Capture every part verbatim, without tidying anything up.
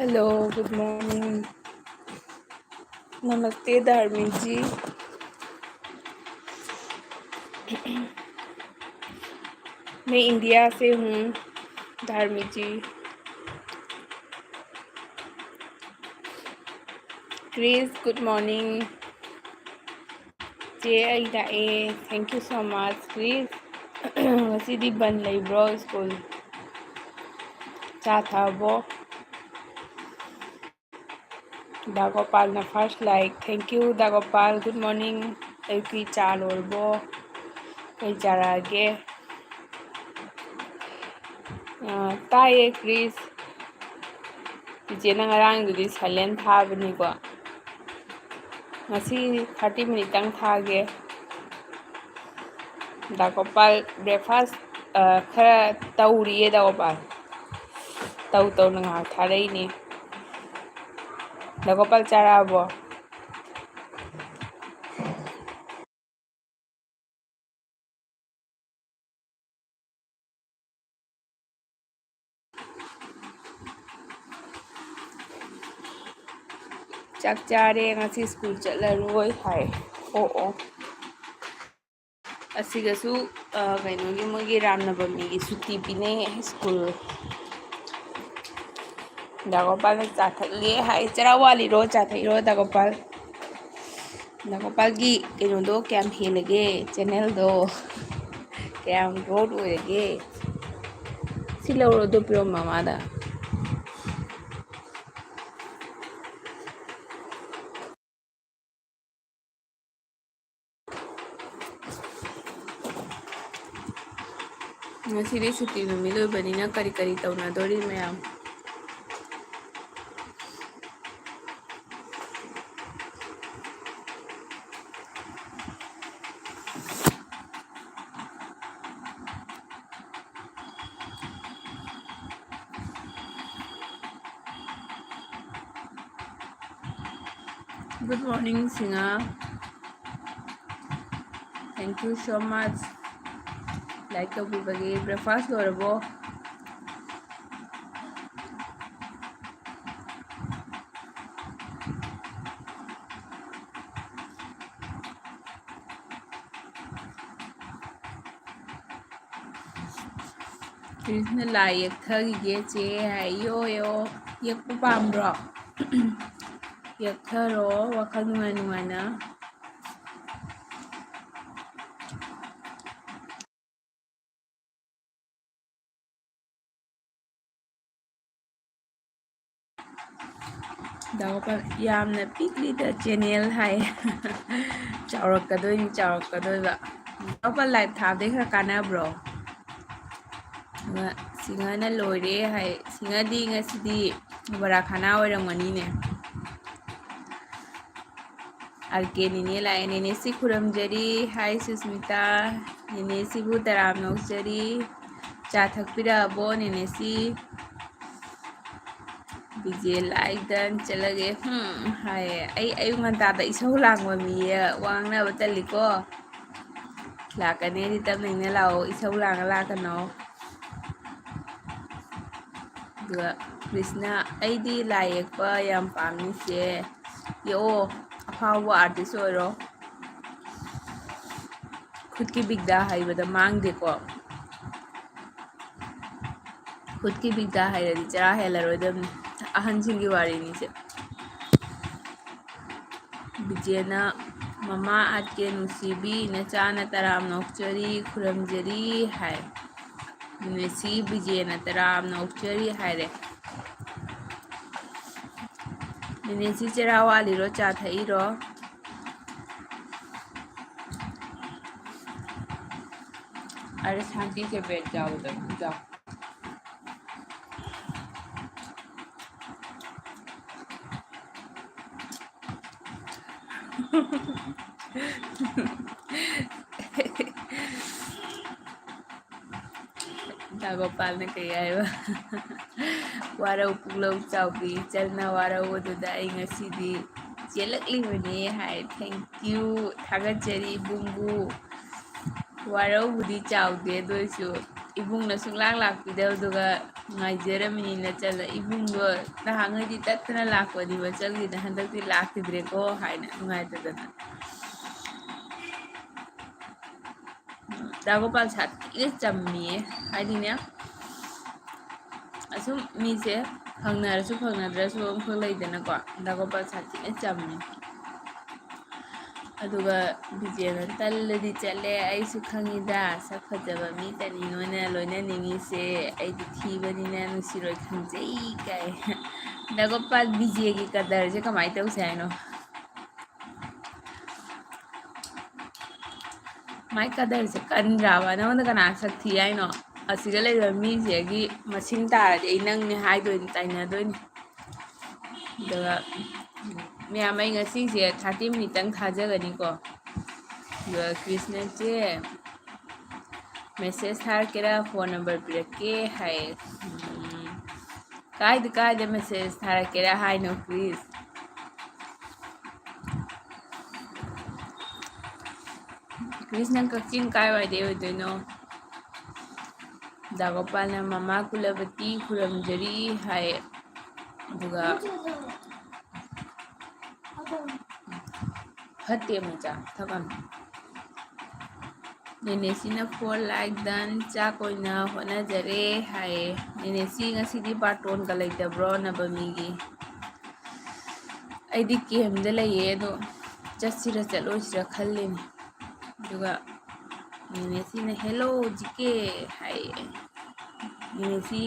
Hello, good morning. नमस्ते धार्मिक जी। मैं इंडिया से हूँ धार्मिक जी। Chris, good morning. ꯆꯦ, ꯑꯩ ꯂꯥꯛꯑꯦ꯫ Thank you so much, ꯀ꯭ꯔꯤꯁ꯫ ꯉꯁꯤꯗꯤ ꯕꯟ ꯂꯩꯕ꯭ꯔꯣ ꯁ꯭ꯀꯨꯜ? ꯆꯥ ꯊꯛꯑꯕꯣ? ꯗꯥ ꯒꯣꯄꯥꯜꯅ first like꯫ Thank you, the Gopal. Good morning꯫ ꯑꯌꯨꯛꯀꯤ ꯆꯥ ꯂꯣꯏꯔꯕꯣ? ꯀꯩ ꯆꯥꯔꯛꯑꯒꯦ? ꯑꯥ, ꯇꯥꯏꯌꯦ, ꯀ꯭ꯔꯤꯁ꯫ ꯆꯤꯆꯦꯅ ꯉꯔꯥꯡꯗꯨꯗꯤ silent ꯊꯥꯕꯅꯤꯀꯣ꯫ ꯉꯁꯤ thirty minute ꯇꯪ ꯊꯥꯒꯦ꯫ ꯗꯥ ꯒꯣꯄꯥꯜ breakfast, ꯑ, ꯈꯔ ꯇꯧꯔꯤꯌꯦ ꯗꯥ ꯒꯣꯄꯥꯜ꯫ ꯇꯧ ꯇꯧꯅ ꯉꯥꯏꯍꯥꯛ ꯊꯥꯔꯛꯏꯅꯦ꯫ ꯗꯥ ꯒꯣꯄꯥꯜ ꯆꯥꯔꯛꯑꯕꯣ? ꯆꯥꯛ ꯆꯥꯔꯦ, ꯉꯁꯤ ꯁ꯭ꯀꯨꯜ ꯆꯠꯂꯔꯣꯏ ꯍꯥꯏ꯫ ꯑꯣ, ꯑꯣ꯫ ꯑꯁꯤꯒꯁꯨ, ꯑ, ꯀꯩꯅꯣꯒꯤ ꯃꯣꯏꯒꯤ ꯔꯥꯝꯅꯕꯃꯤꯒꯤ ꯁꯨꯇꯤ ꯄꯤꯅꯩ ꯁ꯭ꯀꯨꯜ꯫ ꯗꯥ ꯒꯣꯄꯥꯜꯅ ꯆꯥ ꯊꯛꯂꯦ ꯍꯥꯏ꯫ ꯆꯔꯥ ꯋꯥꯠꯂꯤꯔꯣ? ꯆꯥ ꯊꯛꯏꯔꯣ, ꯗꯥ ꯒꯣꯄꯥꯜ? ꯗꯥ ꯒꯣꯄꯥꯜꯒꯤ ꯀꯩꯅꯣꯗꯣ ꯀꯌꯥꯝ ꯍꯦꯜꯂꯒꯦ? Channelꯗꯣ ꯀꯌꯥꯝ growth ꯑꯣꯏꯔꯒꯦ? ꯁꯤ ꯂꯧꯔꯣ, ꯑꯗꯨ ꯄꯤꯔꯣ ꯃꯃꯥꯗ꯫ ꯉꯁꯤꯗꯤ ꯁꯨꯇꯤ ꯅꯨꯃꯤꯠ ꯑꯣꯏꯕꯅꯤꯅ ꯀꯔꯤ ꯀꯔꯤ ꯇꯧꯅꯗꯣꯔꯤ ꯃꯌꯥꯝ? Good morning, ꯁꯤꯡꯉꯥ꯫ Thank you so much꯫ Like ꯇꯧꯕꯤꯕꯒꯤ꯫ Breakfast ꯂꯣꯏꯔꯕꯣ? ꯀ꯭ꯔꯤꯁꯅ ꯂꯥꯏ ꯌꯦꯛꯊꯈꯤꯒꯦ ꯆꯦ ꯍꯥꯏ꯫ ꯌꯣ, ꯌꯣ꯫ ꯌꯦꯛꯄ ꯄꯥꯝꯕ꯭ꯔꯣ? ꯌꯦꯛꯊꯔꯣ, ꯋꯥꯈꯜ ꯅꯨꯡꯉꯥꯏ ꯅꯨꯡꯉꯥꯏꯅ꯫ ꯗꯥ ꯒꯣꯄꯥꯜ, "ꯌꯥꯝꯅ ꯄꯤꯛꯂꯤꯗ ꯆꯦꯅꯦꯜ" ꯍꯥꯏ꯫ ꯆꯥꯎꯔꯛꯀꯗꯣꯏꯅꯤ, ꯆꯥꯎꯔꯛꯀꯗꯣꯏꯕ꯫ ꯗꯥ ꯒꯣꯄꯥꯜ, ꯂꯥꯏꯚ ꯊꯥꯕꯗꯩ ꯈꯔ ꯀꯥꯟꯅꯕ꯭ꯔꯣ? ꯑꯗꯨꯒ ꯁꯤꯡꯍꯅ ꯂꯣꯏꯔꯦ ꯍꯥꯏ꯫ ꯁꯤꯡꯍꯗꯤ ꯉꯁꯤꯗꯤ ꯕꯣꯔꯥ ꯈꯥꯅꯥ ꯑꯣꯏꯔꯝꯒꯅꯤꯅꯦ꯫ ꯑꯥꯔ ꯀꯦ ꯅꯦꯅꯦ ꯂꯥꯛꯑꯦ꯫ ꯅꯦꯅꯦꯁꯤ ꯈꯨꯔꯨꯝꯖꯔꯤ꯫ ꯍꯥꯏ ꯁꯨꯁꯃꯤꯇꯥ꯫ ꯅꯦꯅꯦꯁꯤꯕꯨ ꯇꯔꯥꯝꯅ ꯑꯣꯛꯆꯔꯤ꯫ ꯆꯥ ꯊꯛꯄꯤꯔꯛꯑꯕꯣ ꯅꯦꯅꯦꯁꯤ? ꯕꯤꯖꯦ ꯂꯥꯏꯛ ꯗꯟ ꯆꯠꯂꯒꯦ꯫ ꯍꯨꯝ, ꯍꯥꯏꯌꯦ꯫ ꯑꯩ ꯑꯌꯨꯛ ꯉꯟꯇꯥꯗ ꯏꯁꯧ ꯂꯥꯡꯕ ꯃꯤꯌꯦ ꯋꯥ ꯉꯥꯡꯅꯕ ꯇꯜꯂꯤꯀꯣ꯫ ꯂꯥꯛꯀꯅꯤ ꯍꯥꯏꯗꯤ ꯇꯞꯅ ꯏꯪꯅ ꯂꯥꯛꯑꯣ, ꯏꯁꯧ ꯂꯥꯡꯉ ꯂꯥꯛꯀꯅꯣ꯫ ꯑꯗꯨꯒ ꯀ꯭ꯔꯤꯁꯅ, "ꯑꯩꯗꯤ ꯂꯥꯏ ꯌꯦꯛꯄ ꯌꯥꯝ ꯄꯥꯝꯃꯤ ꯆꯦ꯫ ꯌꯦꯛꯑꯣ, ꯑꯐꯥꯎꯕ ꯑꯥꯔꯇꯤꯁ ꯑꯣꯏꯔꯣ꯫ ꯈꯨꯠꯀꯤ ꯕꯤꯗ꯭ꯌꯥ ꯍꯩꯕꯗ ꯃꯥꯡꯗꯦꯀꯣ꯫ ꯈꯨꯠꯀꯤ ꯕꯤꯗ꯭ꯌꯥ ꯍꯩꯔꯗꯤ ꯆꯔꯥ ꯍꯦꯜꯂꯔꯣꯏꯗꯕꯅꯤ"꯫ ꯑꯍꯟꯁꯤꯡꯒꯤ ꯋꯥꯔꯤꯅꯤꯁꯦ꯫ ꯕꯤꯖꯦꯅ, "ꯃꯃꯥ ꯑꯥꯔ ꯀꯦ ꯅꯨꯡꯁꯤꯕꯤ, ꯅꯆꯥꯅ ꯇꯔꯥꯝꯅ ꯑꯣꯛꯆꯔꯤ, ꯈꯨꯔꯨꯝꯖꯔꯤ" ꯍꯥꯏ꯫ ꯅꯦꯅꯦꯁꯤ ꯕꯤꯖꯦꯅ ꯇꯔꯥꯝꯅ ꯑꯣꯛꯆꯔꯤ ꯍꯥꯏꯔꯦ꯫ ꯅꯦꯅꯦꯁꯤ ꯆꯦꯔꯥ ꯋꯥꯠꯂꯤꯔꯣ, ꯆꯥ ꯊꯛꯏꯔꯣ? ꯑꯔꯦ ꯁꯥꯟꯇꯤ ꯁꯦ ꯕꯦꯠ ꯖꯥꯎꯗ ꯖꯥꯎ꯫ ꯗꯥ ꯒꯣꯄꯥꯜꯅ ꯀꯩ ꯍꯥꯏꯕ? "ꯋꯥꯔꯧ ꯄꯨꯛꯂꯧ ꯆꯥꯎꯕꯤ, ꯏꯆꯜꯅ ꯋꯥꯔꯧꯕꯗꯨꯗ ꯑꯩ ꯉꯁꯤꯗꯤ ꯆꯦꯜꯂꯛꯂꯤꯕꯅꯤ" ꯍꯥꯏ꯫ Thank you, ꯊꯥꯒꯠꯆꯔꯤ ꯏꯕꯨꯡꯕꯨ꯫ ꯋꯥꯔꯧꯕꯨꯗꯤ ꯆꯥꯎꯗꯦ, ꯑꯗꯨ ꯑꯣꯏꯔꯁꯨ ꯏꯕꯨꯡꯅ ꯁꯨꯡꯂꯥꯛ ꯂꯥꯛꯄꯤꯗꯕꯗꯨꯒ ꯉꯥꯏꯖꯔꯝꯃꯤꯅꯤ ꯅꯆꯜꯂ꯫ ꯏꯕꯨꯡꯗꯣ ꯅꯍꯥꯟꯉꯩꯗꯤ ꯇꯠꯇꯅ ꯂꯥꯛꯄꯅꯤ ꯃꯆꯜꯒꯤꯗ, ꯍꯟꯗꯛꯇꯤ ꯂꯥꯛꯈꯤꯗ꯭ꯔꯦꯀꯣ ꯍꯥꯏꯅ ꯅꯨꯡꯉꯥꯏꯇꯗꯅ꯫ ꯗꯥ ꯒꯣꯄꯥꯜ ꯁꯥꯊꯤꯅ ꯆꯝꯃꯤꯌꯦ, ꯍꯥꯏꯗꯤꯅꯦ, ꯑꯁꯨꯝ ꯃꯤꯁꯦ ꯐꯪꯅꯔꯁꯨ ꯐꯪꯅꯗ꯭ꯔꯁꯨ ꯑꯃꯈꯛ ꯂꯩꯗꯅꯀꯣ, ꯗꯥ ꯒꯣꯄꯥꯜ ꯁꯥꯊꯤꯅ ꯆꯝꯃꯦ꯫ ꯑꯗꯨꯒ ꯕꯤꯖꯦꯅ ꯇꯜꯂꯗꯤ ꯆꯠꯂꯦ, "ꯑꯩꯁꯨ ꯈꯪꯉꯤꯗ, ꯁꯛ ꯐꯖꯕ ꯃꯤꯇꯅꯤ ꯅꯣꯏꯅ ꯂꯣꯏꯅꯅꯤꯡꯉꯤꯁꯦ, ꯑꯩꯗꯤ ꯊꯤꯕꯅꯤꯅ ꯅꯨꯡꯁꯤꯔꯣꯏ ꯈꯪꯖꯩ" ꯀꯥꯏ꯫ ꯗꯥ ꯒꯣꯄꯥꯜ, ꯕꯤꯖꯦꯒꯤ ꯀꯗꯔꯁꯦ ꯀꯃꯥꯏꯅ ꯇꯧꯁꯦ ꯍꯥꯏꯅꯣ? ꯃꯥꯏ ꯀꯗꯔꯁꯦ ꯀꯟꯗ꯭ꯔꯥꯕ? ꯅꯉꯣꯟꯗ ꯀꯅꯥ ꯁꯛ ꯊꯤ ꯍꯥꯏꯅꯣ? ꯑꯁꯤꯗ ꯂꯩꯕ ꯃꯤꯁꯤꯗꯒꯤ ꯃꯁꯤꯡ ꯇꯥꯔꯗꯤ ꯑꯩ ꯅꯪꯅꯦ ꯍꯥꯏꯗꯣꯏꯅꯤ, ꯇꯥꯏꯅꯗꯣꯏꯅꯤ꯫ ꯑꯗꯨꯒ ꯃꯌꯥꯝ, ꯑꯩ ꯉꯁꯤꯁꯦ thirty minute ꯇꯪ ꯊꯥꯖꯒꯅꯤꯀꯣ꯫ ꯑꯗꯨꯒ ꯀ꯭ꯔꯤꯁꯅꯁꯦ message ꯊꯥꯔꯛꯀꯦꯔꯥ, phone number ꯄꯤꯔꯛꯀꯦ ꯍꯥꯏꯌꯦ꯫ ꯎꯝ, ꯀꯥꯏꯗ, ꯀꯥꯏꯗ message ꯊꯥꯔꯛꯀꯦꯔꯥ ꯍꯥꯏꯅꯣ, please? ꯀ꯭ꯔꯤꯁꯅ ꯀꯛꯆꯤꯡ ꯀꯥꯏꯋꯥꯏꯗꯩ ꯑꯣꯏꯗꯣꯏꯅꯣ? ꯗꯥ ꯒꯣꯄꯥꯜꯅ "ꯃꯃꯥ ꯀꯨꯂꯕꯇꯤ ꯈꯨꯔꯨꯝꯖꯔꯤ" ꯍꯥꯏ꯫ ꯑꯗꯨꯒ ꯐꯠꯇꯦ ꯃꯆꯥ, ꯊꯛꯀꯅꯨ꯫ ꯅꯦꯅꯦꯁꯤꯅ "Four like done, ꯆꯥꯛ ꯑꯣꯏꯅ ꯍꯣꯠꯅꯖꯔꯦ" ꯍꯥꯏꯌꯦ꯫ ꯅꯦꯅꯦꯁꯤ, ꯉꯁꯤꯗꯤ ꯕꯥꯔꯇꯣꯟꯒ ꯂꯩꯇꯕ꯭ꯔꯣ ꯅꯕꯃꯤꯒꯤ? ꯑꯩꯗꯤ ꯀꯦꯝꯗ ꯂꯩꯌꯦ, ꯑꯗꯣ ꯆꯠꯁꯤꯔ ꯆꯠꯂꯣꯏꯁꯤꯔ ꯈꯜꯂꯤꯅꯦ꯫ ꯑꯗꯨꯒ ꯅꯦꯅꯦꯁꯤꯅ "Hello, ꯖꯤ ꯀꯦ" ꯍꯥꯏꯌꯦ꯫ ꯅꯦꯅꯦꯁꯤ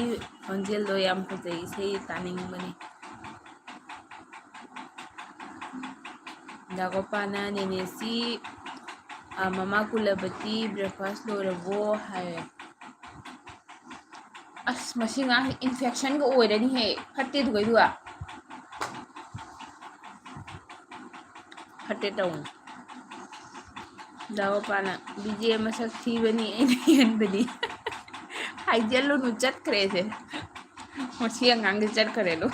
ꯈꯣꯟꯖꯦꯜꯗꯣ ꯌꯥꯝ ꯐꯖꯩ, ꯏꯁꯩ ꯇꯥꯅꯤꯡꯕꯅꯤ꯫ ꯗꯥ ꯒꯣꯄꯥꯜꯅ ꯅꯦꯅꯦꯁꯤ, ꯑ, "ꯃꯃꯥ ꯀꯨꯂꯕꯇꯤ, breakfast ꯂꯣꯏꯔꯕꯣ?" ꯍꯥꯏꯌꯦ꯫ ꯑꯁ, ꯃꯁꯤ ꯉꯥꯡꯁꯦ infection ꯒ ꯑꯣꯏꯔꯅꯤꯍꯦ, ꯐꯠꯇꯦ ꯑꯗꯨꯒꯩꯗꯨꯒ꯫ ꯐꯠꯇꯦ ꯇꯧꯅꯤ꯫ ꯗꯥ ꯒꯣꯄꯥꯜꯅ "ꯕꯤꯖꯦ ꯃꯁꯛ ꯊꯤꯕꯅꯤ, ꯑꯩꯅ ꯍꯦꯟꯕꯅꯤ"꯫ ꯍꯥꯏꯖꯜꯂꯨꯅꯨ, ꯆꯠꯈ꯭ꯔꯦꯁꯦ꯫ ꯃꯁꯤ ꯑꯉꯥꯡꯁꯦ ꯆꯠꯈ꯭ꯔꯦ ꯑꯗꯣ꯫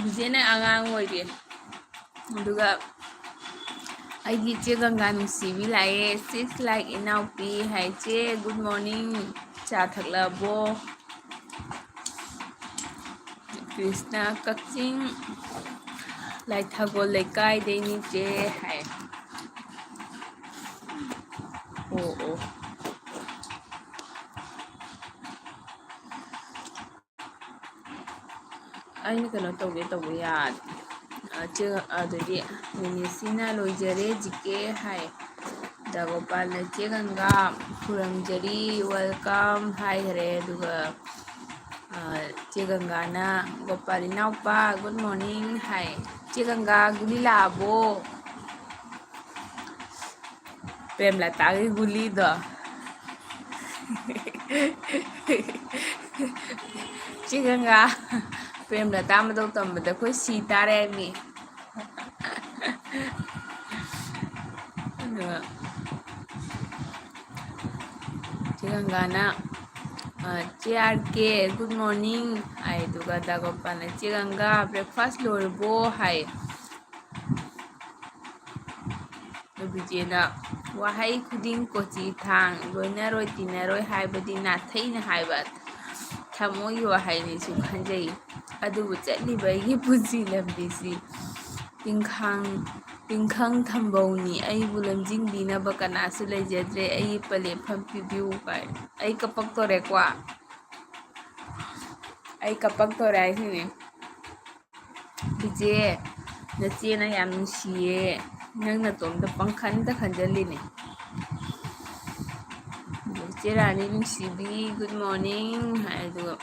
ꯕꯤꯖꯦꯅ ꯑꯉꯥꯡ ꯑꯣꯏꯔꯤ꯫ ꯑꯗꯨꯒ ꯑꯩꯒꯤ ꯏꯆꯦ ꯒꯪꯒꯥ ꯅꯨꯡꯁꯤꯕꯤ ꯂꯥꯛꯑꯦ꯫ "Six like ꯏꯅꯥꯎꯄꯤ" ꯍꯥꯏ꯫ "ꯏꯆꯦ, good morning, ꯆꯥ ꯊꯛꯂꯕꯣ?" ꯀ꯭ꯔꯤꯁꯅ "ꯀꯛꯆꯤꯡ ꯂꯥꯏꯊꯒꯣꯜ ꯂꯩꯀꯥꯏꯗꯩꯅꯤ ꯆꯦ" ꯍꯥꯏ꯫ ꯑꯣ, ꯑꯣ꯫ ꯑꯩꯅ ꯀꯩꯅꯣ ꯇꯧꯒꯦ ꯇꯧꯕ ꯌꯥꯗꯦ꯫ ꯑ, ꯆꯦ, ꯑꯗꯨꯗꯤ ꯃꯤꯅꯤꯠꯁꯤꯅ ꯂꯣꯏꯖꯔꯦ, ꯖꯤ ꯀꯦ ꯍꯥꯏ꯫ ꯗꯥ ꯒꯣꯄꯥꯜꯅ, "ꯆꯦ ꯒꯪꯒꯥ, ꯈꯨꯔꯨꯝꯖꯔꯤ, welcome" ꯍꯥꯏꯈ꯭ꯔꯦ꯫ ꯑꯗꯨꯒ, ꯑ, ꯆꯦ ꯒꯪꯒꯥꯅ, "ꯒꯣꯄꯥꯜ ꯏꯅꯥꯎꯄꯥ, good morning" ꯍꯥꯏ꯫ ꯆꯦ ꯒꯪꯒꯥ, ꯒꯨꯂꯤ ꯂꯥꯛꯑꯕꯣ? ꯄ꯭ꯔꯦꯝꯂꯇꯥꯒꯤ ꯒꯨꯂꯤꯗꯣ꯫ ꯆꯦ ꯒꯪꯒꯥ, ꯄ꯭ꯔꯦꯝꯂꯇꯥ ꯃꯇꯧ ꯇꯝꯕꯗ ꯑꯩꯈꯣꯏ ꯁꯤ ꯇꯥꯔꯦ ꯍꯥꯏꯕꯅꯤ꯫ ꯑꯗꯨꯒ ꯆꯦ ꯒꯪꯒꯥꯅ, ꯑ, "ꯆꯦ ꯑꯥꯔ ꯀꯦ, good morning" ꯍꯥꯏ꯫ ꯑꯗꯨꯒ ꯗꯥ ꯒꯣꯄꯥꯜꯅ, "ꯆꯦ ꯒꯪꯒꯥ, breakfast ꯂꯣꯏꯔꯕꯣ?" ꯍꯥꯏ꯫ ꯑꯗꯨ ꯕꯤꯖꯦꯅ, "ꯋꯥꯍꯩ ꯈꯨꯗꯤꯡ ꯀꯣꯆꯤ ꯊꯥꯡ, ꯂꯣꯏꯅꯔꯣꯏ ꯇꯤꯟꯅꯔꯣꯏ ꯍꯥꯏꯕꯗꯤ ꯅꯥꯊꯩꯅ ꯍꯥꯏꯕ ꯊꯃꯣꯏꯒꯤ ꯋꯥꯍꯩꯅꯤꯁꯨ ꯈꯟꯖꯩ꯫ ꯑꯗꯨꯕꯨ ꯆꯠꯂꯤꯕ ꯑꯩꯒꯤ ꯄꯨꯟꯁꯤ ꯂꯝꯕꯤꯁꯤ ꯇꯤꯡꯈꯥꯡ, ꯇꯤꯡꯈꯪ ꯊꯝꯕꯧꯅꯤ꯫ ꯑꯩꯕꯨ ꯂꯝꯖꯤꯡꯕꯤꯅꯕ ꯀꯅꯥꯁꯨ ꯂꯩꯖꯗ꯭ꯔꯦ꯫ ꯑꯩꯒꯤ ꯄꯂꯦꯝꯐꯝ ꯄꯤꯕꯤꯌꯨ" ꯀꯥꯏ꯫ ꯑꯩ ꯀꯞꯄꯛꯇꯣꯔꯦꯀꯣ꯫ ꯑꯩ ꯀꯞꯄꯛꯇꯣꯔꯦ ꯍꯥꯏꯁꯤꯅꯦ꯫ ꯕꯤꯖꯦ, ꯅꯆꯦꯅ ꯌꯥꯝ ꯅꯨꯡꯁꯤꯌꯦ꯫ ꯅꯪ ꯅꯇꯣꯝꯇ ꯄꯪꯈꯟꯗ ꯈꯟꯖꯜꯂꯤꯅꯦ꯫ ꯏꯆꯦ ꯔꯥꯅꯤ ꯅꯨꯡꯁꯤꯕꯤ, good morning ꯍꯥꯏ꯫ ꯑꯗꯨꯒ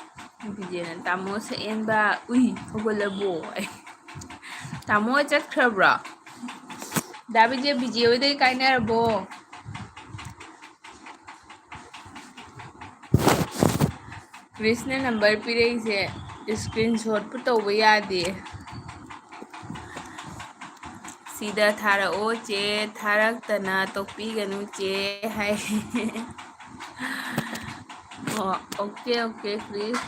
ꯕꯤꯖꯦꯅ, "ꯇꯥꯃꯣ ꯁꯛꯍꯦꯟꯕ, ꯎꯏ, ꯍꯧꯒꯠꯂꯕꯣ?" ꯇꯥꯃꯣ ꯍꯣꯏ ꯆꯠꯈ꯭ꯔꯕ꯭ꯔꯣ? ꯗꯥ ꯕꯤꯖꯦ, ꯕꯤꯖꯦ ꯍꯣꯏꯗꯒꯤ ꯀꯥꯏꯅꯔꯕꯣ? ꯀ꯭ꯔꯤꯁꯅ ꯅꯝꯕꯔ ꯄꯤꯔꯛꯏꯁꯦ screenshotꯄꯨ ꯇꯧꯕ ꯌꯥꯗꯦ꯫ "ꯁꯤꯗ ꯊꯥꯔꯛꯑꯣ ꯆꯦ, ꯊꯥꯔꯛꯇꯅ ꯇꯣꯛꯄꯤꯒꯅꯨ ꯆꯦ" ꯍꯥꯏ꯫ ꯑꯣ, okay, okay, please꯫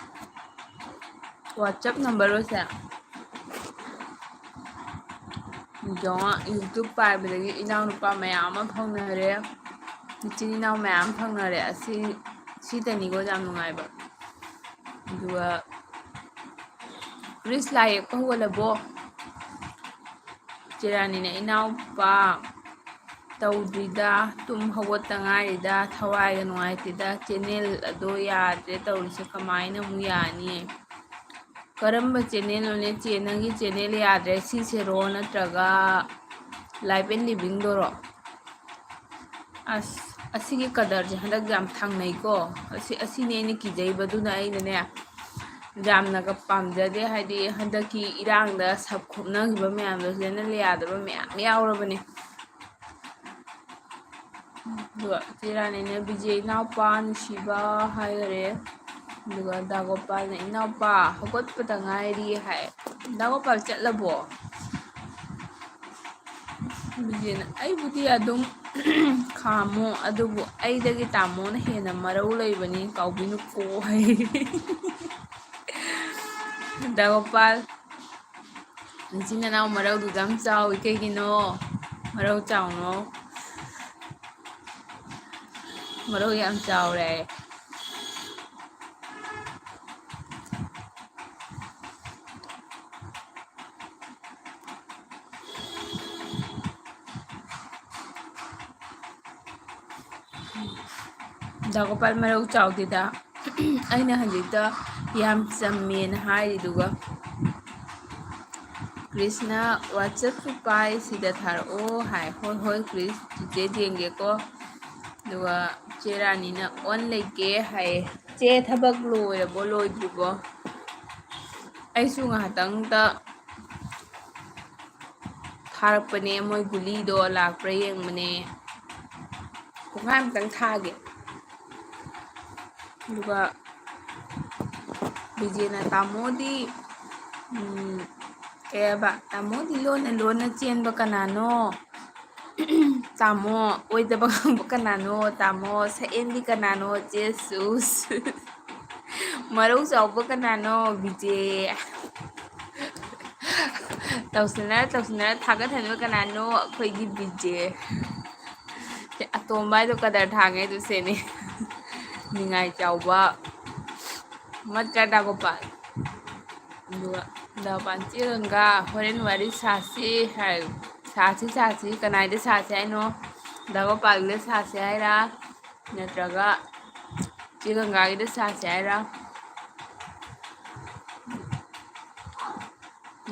WhatsApp numberꯔꯣ ꯁꯦ? ꯌꯦꯡꯉꯣ, YouTube ꯄꯥꯏꯕꯗꯒꯤ ꯏꯅꯥꯎꯅꯨꯄꯥ ꯃꯌꯥꯝ ꯑꯃ ꯐꯪꯅꯔꯦ, ꯏꯆꯤꯟ ꯏꯅꯥꯎ ꯃꯌꯥꯝ ꯐꯪꯅꯔꯦ꯫ ꯑꯁꯤ, ꯁꯤꯗꯅꯤꯀꯣ ꯌꯥꯝ ꯅꯨꯡꯉꯥꯏꯕ꯫ ꯑꯗꯨꯒ ꯀ꯭ꯔꯤꯁ, ꯂꯥꯏ ꯌꯦꯛꯄ ꯍꯧꯒꯠꯂꯕꯣ? ꯆꯦ ꯔꯥꯅꯤꯅ, "ꯏꯅꯥꯎꯄꯥ, ꯇꯧꯗ꯭ꯔꯤꯗ, ꯇꯨꯝ ꯍꯧꯒꯠꯇ ꯉꯥꯏꯔꯤꯗ, ꯊꯋꯥꯏꯒ ꯅꯨꯡꯉꯥꯏꯇꯦꯗ, channel ꯑꯗꯣ ꯌꯥꯗ꯭ꯔꯦ ꯇꯧꯔꯤꯁꯦ, ꯀꯃꯥꯏꯅ ꯑꯃꯨꯛ ꯌꯥꯅꯤ?" ꯀꯔꯝꯕ ꯆꯦꯅꯦꯜꯅꯣꯅꯦ ꯆꯦ? ꯅꯪꯒꯤ ꯆꯦꯅꯦꯜ ꯌꯥꯗ꯭ꯔꯦ, ꯁꯤꯁꯦꯔꯣ ꯅꯠꯇ꯭ꯔꯒ ꯂꯥꯏꯐ ꯑꯦꯟ ꯂꯤꯕꯤꯡꯗꯣꯔꯣ? ꯑꯁ, ꯑꯁꯤꯒꯤ ꯀꯗꯔꯁꯦ ꯍꯟꯗꯛ ꯌꯥꯝ ꯊꯥꯡꯅꯩꯀꯣ꯫ ꯑꯁꯤ, ꯑꯁꯤꯅꯦ ꯑꯩꯅ ꯀꯤꯖꯩꯕ꯫ ꯑꯗꯨꯅ ꯑꯩꯅꯅꯦ, ꯌꯥꯝꯅꯒ ꯄꯥꯝꯖꯗꯦ꯫ ꯍꯥꯏꯗꯤ ꯍꯟꯗꯛꯀꯤ ꯏꯔꯥꯡꯗ ꯁꯞ ꯈꯣꯞꯅꯈꯤꯕ ꯃꯌꯥꯝꯗꯣ ꯁꯤꯗꯅ ꯌꯥꯗꯕ ꯃꯌꯥꯝ ꯌꯥꯎꯔꯕꯅꯦ꯫ ꯑꯗꯨꯒ ꯆꯦ ꯔꯥꯅꯤꯅ ꯕꯤꯖꯦ ꯏꯅꯥꯎꯄꯥ ꯅꯨꯡꯁꯤꯕ ꯍꯥꯏꯈꯔꯦ꯫ ꯑꯗꯨꯒ ꯗꯥ ꯒꯣꯄꯥꯜꯅ ꯏꯅꯥꯎꯄꯥ ꯍꯧꯒꯠꯄꯗ ꯉꯥꯏꯔꯤ ꯍꯥꯏ꯫ ꯗꯥ ꯒꯣꯄꯥꯜ ꯆꯠꯂꯕꯣ? ꯕꯤꯖꯦꯅ ꯑꯩꯕꯨꯗꯤ ꯑꯗꯨꯝ ꯈꯥꯝꯃꯣ, ꯑꯗꯨꯕꯨ ꯑꯩꯗꯒꯤ ꯇꯥꯃꯣꯅ ꯍꯦꯟꯅ ꯃꯔꯧ ꯂꯩꯕꯅꯤ, ꯀꯥꯎꯕꯤꯅꯨꯀꯣ ꯍꯥꯏ꯫ ꯗꯥ ꯒꯣꯄꯥꯜ, ꯅꯆꯤꯟ ꯅꯅꯥꯎ ꯃꯔꯧꯗꯨ ꯌꯥꯝ ꯆꯥꯎꯏ, ꯀꯩꯒꯤꯅꯣ? ꯃꯔꯧ ꯆꯥꯎꯅꯣ꯫ ꯃꯔꯧ ꯌꯥꯝ ꯆꯥꯎꯔꯦ꯫ ꯗꯥ ꯒꯣꯄꯥꯜ ꯃꯔꯧ ꯆꯥꯎꯗꯦꯗ꯫ ꯑꯩꯅ ꯍꯧꯖꯤꯛꯇ ꯌꯥꯝ ꯆꯝꯃꯦꯅ ꯍꯥꯏꯔꯤꯗꯨꯒ꯫ ꯀ꯭ꯔꯤꯁꯅ WhatsApp-ꯀꯤ ꯄꯥꯏ ꯁꯤꯗ ꯊꯥꯔꯛꯑꯣ ꯍꯥꯏ꯫ ꯍꯣꯏ, ꯍꯣꯏ, ꯀ꯭ꯔꯤꯁ, ꯆꯤꯆꯦ ꯌꯦꯡꯒꯦꯀꯣ꯫ ꯑꯗꯨꯒ ꯆꯦ ꯔꯥꯅꯤꯅ on ꯂꯩꯒꯦ ꯍꯥꯏꯌꯦ꯫ ꯆꯦ, ꯊꯕꯛ ꯂꯣꯏꯔꯕꯣ, ꯂꯣꯏꯗ꯭ꯔꯤꯕꯣ? ꯑꯩꯁꯨ ꯉꯥꯏꯍꯥꯛꯇꯪꯗ ꯊꯥꯔꯛꯄꯅꯦ, ꯃꯣꯏ ꯒꯨꯂꯤꯗꯣ ꯂꯥꯛꯄ꯭ꯔꯥ ꯌꯦꯡꯕꯅꯦ꯫ ꯄꯨꯡꯈꯥꯏꯃꯨꯛꯇꯪ ꯊꯥꯒꯦ꯫ ꯑꯗꯨꯒ ꯕꯤꯖꯦꯅ ꯇꯥꯃꯣꯗꯤ, ꯎꯝ, ꯀꯩ ꯍꯥꯏꯕ, "ꯇꯥꯃꯣꯗꯤ ꯂꯣꯟꯅ ꯂꯣꯟꯅ ꯆꯦꯟꯕ ꯀꯅꯥꯅꯣ? ꯇꯥꯃꯣ, ꯑꯣꯏꯗꯕ ꯉꯥꯡꯕ ꯀꯅꯥꯅꯣ? ꯇꯥꯃꯣ, ꯁꯛꯍꯦꯟꯕꯤ ꯀꯅꯥꯅꯣ? ꯆꯦ ꯁꯨꯁ꯫ ꯃꯔꯧ ꯆꯥꯎꯕ ꯀꯅꯥꯅꯣ? ꯕꯤꯖꯦ꯫ ꯇꯧꯁꯤꯟꯅꯔ, ꯇꯧꯁꯤꯟꯅꯔ ꯊꯥꯒꯠꯍꯟꯕ ꯀꯅꯥꯅꯣ? ꯑꯩꯈꯣꯏꯒꯤ ꯕꯤꯖꯦ꯫ ꯑꯇꯣꯝꯕ ꯍꯥꯏꯗꯣ ꯀꯗꯔ ꯊꯥꯡꯉꯦ ꯑꯗꯨ ꯁꯦꯅꯦ꯫ ꯅꯤꯡꯉꯥꯏ ꯆꯥꯎꯕ꯫ ꯅꯠꯇ꯭ꯔꯥ, ꯗꯥ ꯒꯣꯄꯥꯜ?" ꯑꯗꯨꯒ ꯗꯥ ꯒꯣꯄꯥꯜ, "ꯆꯦ ꯒꯪꯒꯥ, ꯍꯣꯔꯦꯟ ꯋꯥꯔꯤ ꯁꯥꯁꯤ" ꯍꯥꯏ꯫ "ꯁꯥꯁꯤ, ꯁꯥꯁꯤ, ꯀꯅꯥꯏꯗ ꯁꯥꯁꯤ ꯍꯥꯏꯅꯣ? ꯗꯥ ꯒꯣꯄꯥꯜꯒꯤꯗ ꯁꯥꯁꯤ ꯍꯥꯏꯔꯥ? ꯅꯠꯇ꯭ꯔꯒ ꯆꯦ ꯒꯪꯒꯥꯒꯤꯗ ꯁꯥꯁꯤ ꯍꯥꯏꯔꯥ?"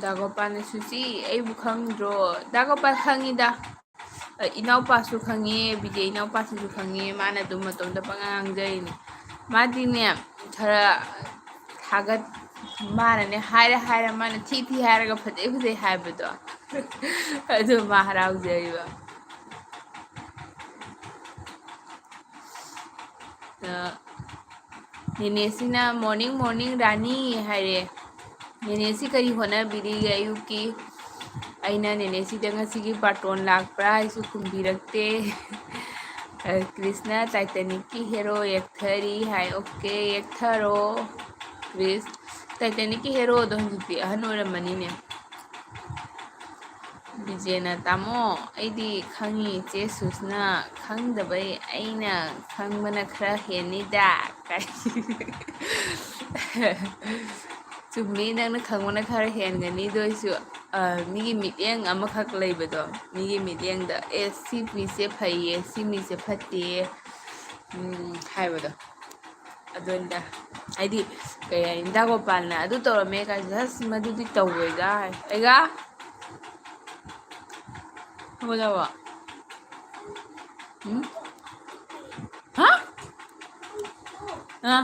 ꯗꯥ ꯒꯣꯄꯥꯜꯅ, "ꯁꯨꯆꯤ, ꯑꯩꯕꯨ ꯈꯪꯗ꯭ꯔꯣ?" ꯗꯥ ꯒꯣꯄꯥꯜ ꯈꯪꯉꯤꯗ꯫ ꯑ, ꯏꯅꯥꯎꯄꯥꯁꯨ ꯈꯪꯉꯦ, ꯕꯤꯖꯦ ꯏꯅꯥꯎꯄꯥꯁꯤꯁꯨ ꯈꯪꯉꯦ꯫ ꯃꯥꯅ ꯑꯗꯨꯝ ꯃꯇꯣꯝꯇ ꯄꯉꯥꯡ ꯉꯥꯡꯖꯔꯤꯅꯦ꯫ ꯃꯥꯗꯤꯅꯦ, ꯈꯔ ꯊꯥꯒꯠ-, ꯃꯥꯅꯅꯦ ꯍꯥꯏꯔ ꯍꯥꯏꯔ, ꯃꯥꯅ ꯊꯤ ꯊꯤ ꯍꯥꯏꯔꯒ ꯐꯖꯩ ꯐꯖꯩ ꯍꯥꯏꯕꯗꯣ꯫ ꯑꯗꯨ ꯃꯥ ꯍꯔꯥꯎꯖꯔꯤꯕ꯫ ꯑ, ꯅꯦꯅꯦꯁꯤꯅ "Morning, morning, ꯔꯥꯅꯤ" ꯍꯥꯏꯔꯦ꯫ ꯅꯦꯅꯦꯁꯤ ꯀꯔꯤ ꯍꯣꯠꯅꯕꯤꯔꯤꯒꯦ ꯑꯌꯨꯛꯀꯤ? ꯑꯩꯅ ꯅꯦꯅꯦꯁꯤꯗ "ꯉꯁꯤꯒꯤ ꯕꯥꯔꯇꯣꯟ ꯂꯥꯛꯄ꯭ꯔꯥ?" ꯍꯥꯏꯁꯨ ꯈꯨꯝꯕꯤꯔꯛꯇꯦ꯫ ꯑ, ꯀ꯭ꯔꯤꯁꯅ "Titanicꯀꯤ hero ꯌꯦꯛꯊꯔꯤ" ꯍꯥꯏ꯫ Okay, ꯌꯦꯛꯊꯔꯣ ꯀ꯭ꯔꯤꯁ꯫ Titanicꯀꯤ heroꯗꯣ ꯍꯧꯖꯤꯛꯇꯤ ꯑꯍꯟ ꯑꯣꯏꯔꯝꯃꯅꯤꯅꯦ꯫ ꯕꯤꯖꯦꯅ, "ꯇꯥꯃꯣ, ꯑꯩꯗꯤ ꯈꯪꯉꯤ ꯏꯆꯦ ꯁꯨꯁꯅ ꯈꯪꯗꯕꯩ, ꯑꯩꯅ ꯈꯪꯕꯅ ꯈꯔ ꯍꯦꯟꯅꯤꯗ" ꯀꯥꯏ꯫ ꯆꯨꯝꯃꯤ, ꯅꯪꯅ ꯈꯪꯕꯅ ꯈꯔ ꯍꯦꯟꯒꯅꯤ, ꯑꯗꯨ ꯑꯣꯏꯁꯨ, ꯑ, ꯃꯤꯒꯤ ꯃꯤꯠꯌꯦꯡ ꯑꯃꯈꯛ ꯂꯩꯕꯗꯣ, ꯃꯤꯒꯤ ꯃꯤꯠꯌꯦꯡꯗ, "ꯑꯦ, ꯁꯤ ꯃꯤꯁꯦ ꯐꯩꯌꯦ, ꯁꯤ ꯃꯤꯁꯦ ꯐꯠꯇꯦ", ꯎꯝ, ꯍꯥꯏꯕꯗꯣ꯫ ꯑꯗꯨꯅꯤꯗ꯫ ꯍꯥꯏꯗꯤ, ꯀꯩ ꯍꯥꯏꯅꯤ, ꯗꯥ ꯒꯣꯄꯥꯜꯅ ꯑꯗꯨ ꯇꯧꯔꯝꯃꯦ ꯀꯥꯏꯁꯦ, "ꯑꯁ, ꯃꯗꯨꯗꯤ ꯇꯧꯔꯣꯏꯗ" ꯍꯥꯏ꯫ ꯑꯩꯒ ꯍꯧꯒꯠꯂꯕꯣ? ꯎꯝ? ꯍꯥ? ꯑ?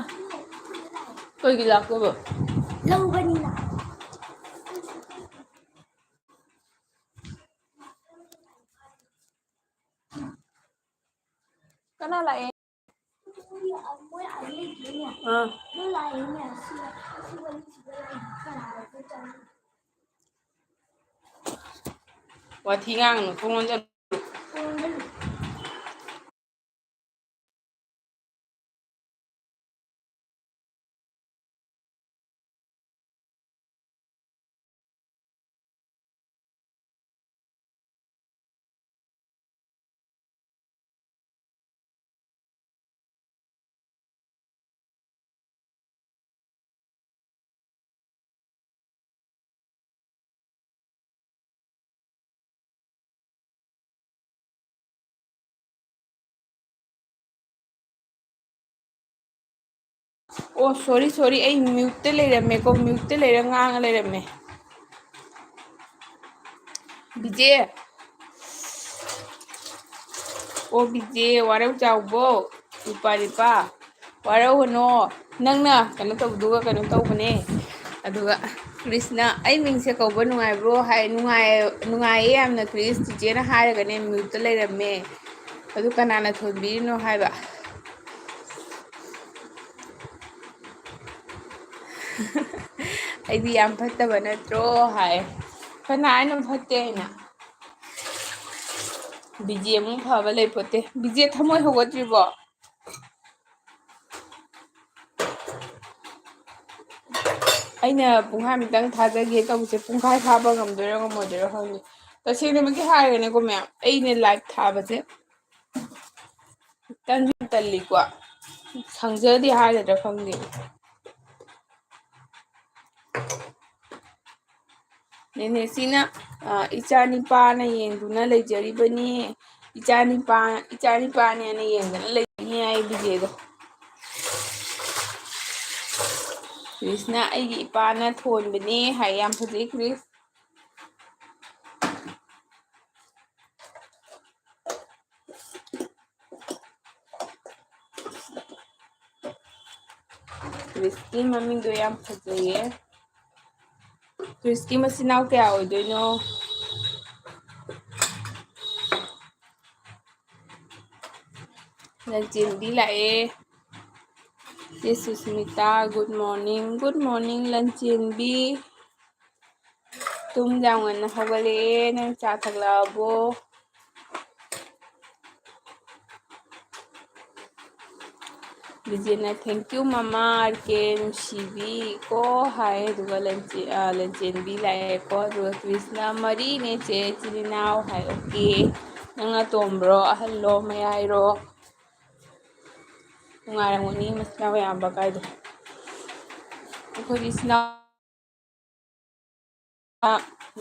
ꯀꯩꯒꯤ ꯂꯥꯛꯇꯣꯏꯕ? ꯂꯧꯕꯅꯤꯅ꯫ ꯀꯅꯥ ꯂꯥꯛꯑꯦ? ꯑꯥ꯫ ꯋꯥꯊꯤ ꯉꯥꯡꯒꯅꯨ, ꯊꯣꯡ ꯂꯣꯟꯖꯜꯂꯨ꯫ ꯑꯣ, sorry, sorry, ꯑꯩ muteꯇ ꯂꯩꯔꯝꯃꯦꯀꯣ, muteꯇ ꯂꯩꯔ ꯉꯥꯡꯉ ꯂꯩꯔꯝꯃꯦ꯫ ꯕꯤꯖꯦ꯫ ꯑꯣ ꯕꯤꯖꯦ, ꯋꯥꯔꯧ ꯆꯥꯎꯕꯣ, ꯅꯨꯄꯥ ꯅꯨꯄꯥ꯫ ꯋꯥꯔꯧꯒꯅꯣ꯫ ꯅꯪꯅ ꯀꯩꯅꯣ ꯇꯧꯕꯗꯨꯒ ꯀꯩꯅꯣ ꯇꯧꯕꯅꯦ꯫ ꯑꯗꯨꯒ ꯀ꯭ꯔꯤꯁꯅ, "ꯑꯩ ꯃꯤꯡꯁꯦ ꯀꯧꯕ ꯅꯨꯡꯉꯥꯏꯕ꯭ꯔꯣ?" ꯍꯥꯏ꯫ "ꯅꯨꯡꯉꯥꯏ-, ꯅꯨꯡꯉꯥꯏꯌꯦ ꯌꯥꯝꯅ ꯀ꯭ꯔꯤꯁ, ꯆꯤꯆꯦꯅ ꯍꯥꯏꯔꯒꯅꯦ ꯃ꯭ꯌꯨꯠꯇ ꯂꯩꯔꯝꯃꯦ꯫ ꯑꯗꯨ ꯀꯅꯥꯅ ꯊꯣꯟꯕꯤꯔꯤꯅꯣ?" ꯍꯥꯏꯕ꯫ "ꯑꯩꯗꯤ ꯌꯥꯝ ꯐꯠꯇꯕ ꯅꯠꯇ꯭ꯔꯣ?" ꯍꯥꯏ꯫ ꯀꯅꯥ ꯍꯥꯏꯅꯣ ꯐꯠꯇꯦ ꯍꯥꯏꯅ? ꯕꯤꯖꯦ ꯑꯃꯨꯛ ꯐꯕ ꯂꯩꯄꯣꯠꯇꯦ꯫ ꯕꯤꯖꯦ ꯊꯃꯣꯏ ꯍꯧꯒꯠꯇ꯭ꯔꯤꯕꯣ? ꯑꯩꯅ ꯄꯨꯡꯈꯥꯏꯃꯨꯛꯇꯪ ꯊꯥꯖꯒꯦ ꯇꯧꯕꯁꯦ ꯄꯨꯡꯈꯥꯏ ꯐꯥꯕ ꯉꯝꯗꯣꯏꯔꯥ ꯉꯝꯃꯣꯏꯗꯣꯏꯔꯥ ꯈꯪꯗꯦ꯫ ꯇꯁꯦꯡꯅꯃꯛꯀꯤ ꯍꯥꯏꯔꯒꯅꯦꯀꯣ ꯃꯌꯥꯝ, ꯑꯩꯅ ꯂꯥꯏꯚ ꯊꯥꯕꯁꯦ ꯇꯟꯁꯨ ꯇꯜꯂꯤꯀꯣ, ꯁꯪꯖꯗꯦ ꯍꯥꯏꯒꯗ꯭ꯔꯥ ꯈꯪꯗꯦ꯫ ꯅꯦꯅꯦꯁꯤꯅ, ꯑ, "ꯏꯆꯥ ꯅꯤꯄꯥꯅ ꯌꯦꯡꯗꯨꯅ ꯂꯩꯖꯔꯤꯕꯅꯤ, ꯏꯆꯥ ꯅꯤꯄꯥ, ꯏꯆꯥ ꯅꯤꯄꯥꯅꯦꯅ ꯌꯦꯡꯗꯅ ꯂꯩꯖꯔꯤꯅꯤ" ꯍꯥꯏ ꯕꯤꯖꯦꯗꯣ꯫ ꯀ꯭ꯔꯤꯁꯅ, "ꯑꯩꯒꯤ ꯏꯄꯥꯅ ꯊꯣꯟꯕꯅꯦ" ꯍꯥꯏ꯫ ꯌꯥꯝ ꯐꯖꯩ ꯀ꯭ꯔꯤꯁ꯫ ꯀ꯭ꯔꯤꯁꯀꯤ ꯃꯃꯤꯡꯗꯣ ꯌꯥꯝ ꯐꯖꯩꯌꯦ꯫ ꯀ꯭ꯔꯤꯁꯀꯤ ꯃꯆꯤꯟ ꯃꯅꯥꯎ ꯀꯌꯥ ꯑꯣꯏꯗꯣꯏꯅꯣ? ꯂꯟꯆꯦꯟꯕꯤ ꯂꯥꯛꯑꯦ꯫ ꯆꯦ Susmita, good morning, good morning, ꯂꯟꯆꯦꯟꯕꯤ꯫ ꯇꯨꯝ ꯌꯥꯝ ꯉꯟꯅ ꯍꯧꯒꯠꯂꯛꯑꯦ꯫ ꯅꯪ ꯆꯥ ꯊꯛꯂꯛꯑꯕꯣ? ꯕꯤꯖꯦꯅ, "Thank you ꯃꯃꯥ ꯑꯥꯔ ꯀꯦ ꯅꯨꯡꯁꯤꯕꯤ" ꯀꯣ ꯍꯥꯏ꯫ ꯑꯗꯨꯒ ꯂꯟꯆꯦ-, ꯑ, ꯂꯟꯆꯦꯟꯕꯤ ꯂꯥꯛꯑꯦꯀꯣ꯫ ꯑꯗꯨꯒ ꯀ꯭ꯔꯤꯁꯅ, "ꯃꯔꯤꯅꯦ ꯆꯦ ꯏꯆꯤꯜ ꯏꯅꯥꯎ" ꯍꯥꯏ꯫ ꯑꯣꯀꯦ꯫ ꯅꯪ ꯑꯇꯣꯝꯕ꯭ꯔꯣ, ꯑꯍꯜꯂꯣ, ꯃꯌꯥꯏꯔꯣ? ꯅꯨꯡꯉꯥꯏꯔꯝꯒꯅꯤ ꯃꯆꯤꯟ ꯃꯅꯥꯎ ꯌꯥꯝꯕ ꯀꯥꯏꯗꯣ꯫ ꯑꯩꯈꯣꯏꯗꯤ ꯏꯆꯤꯟ ꯏꯅꯥꯎ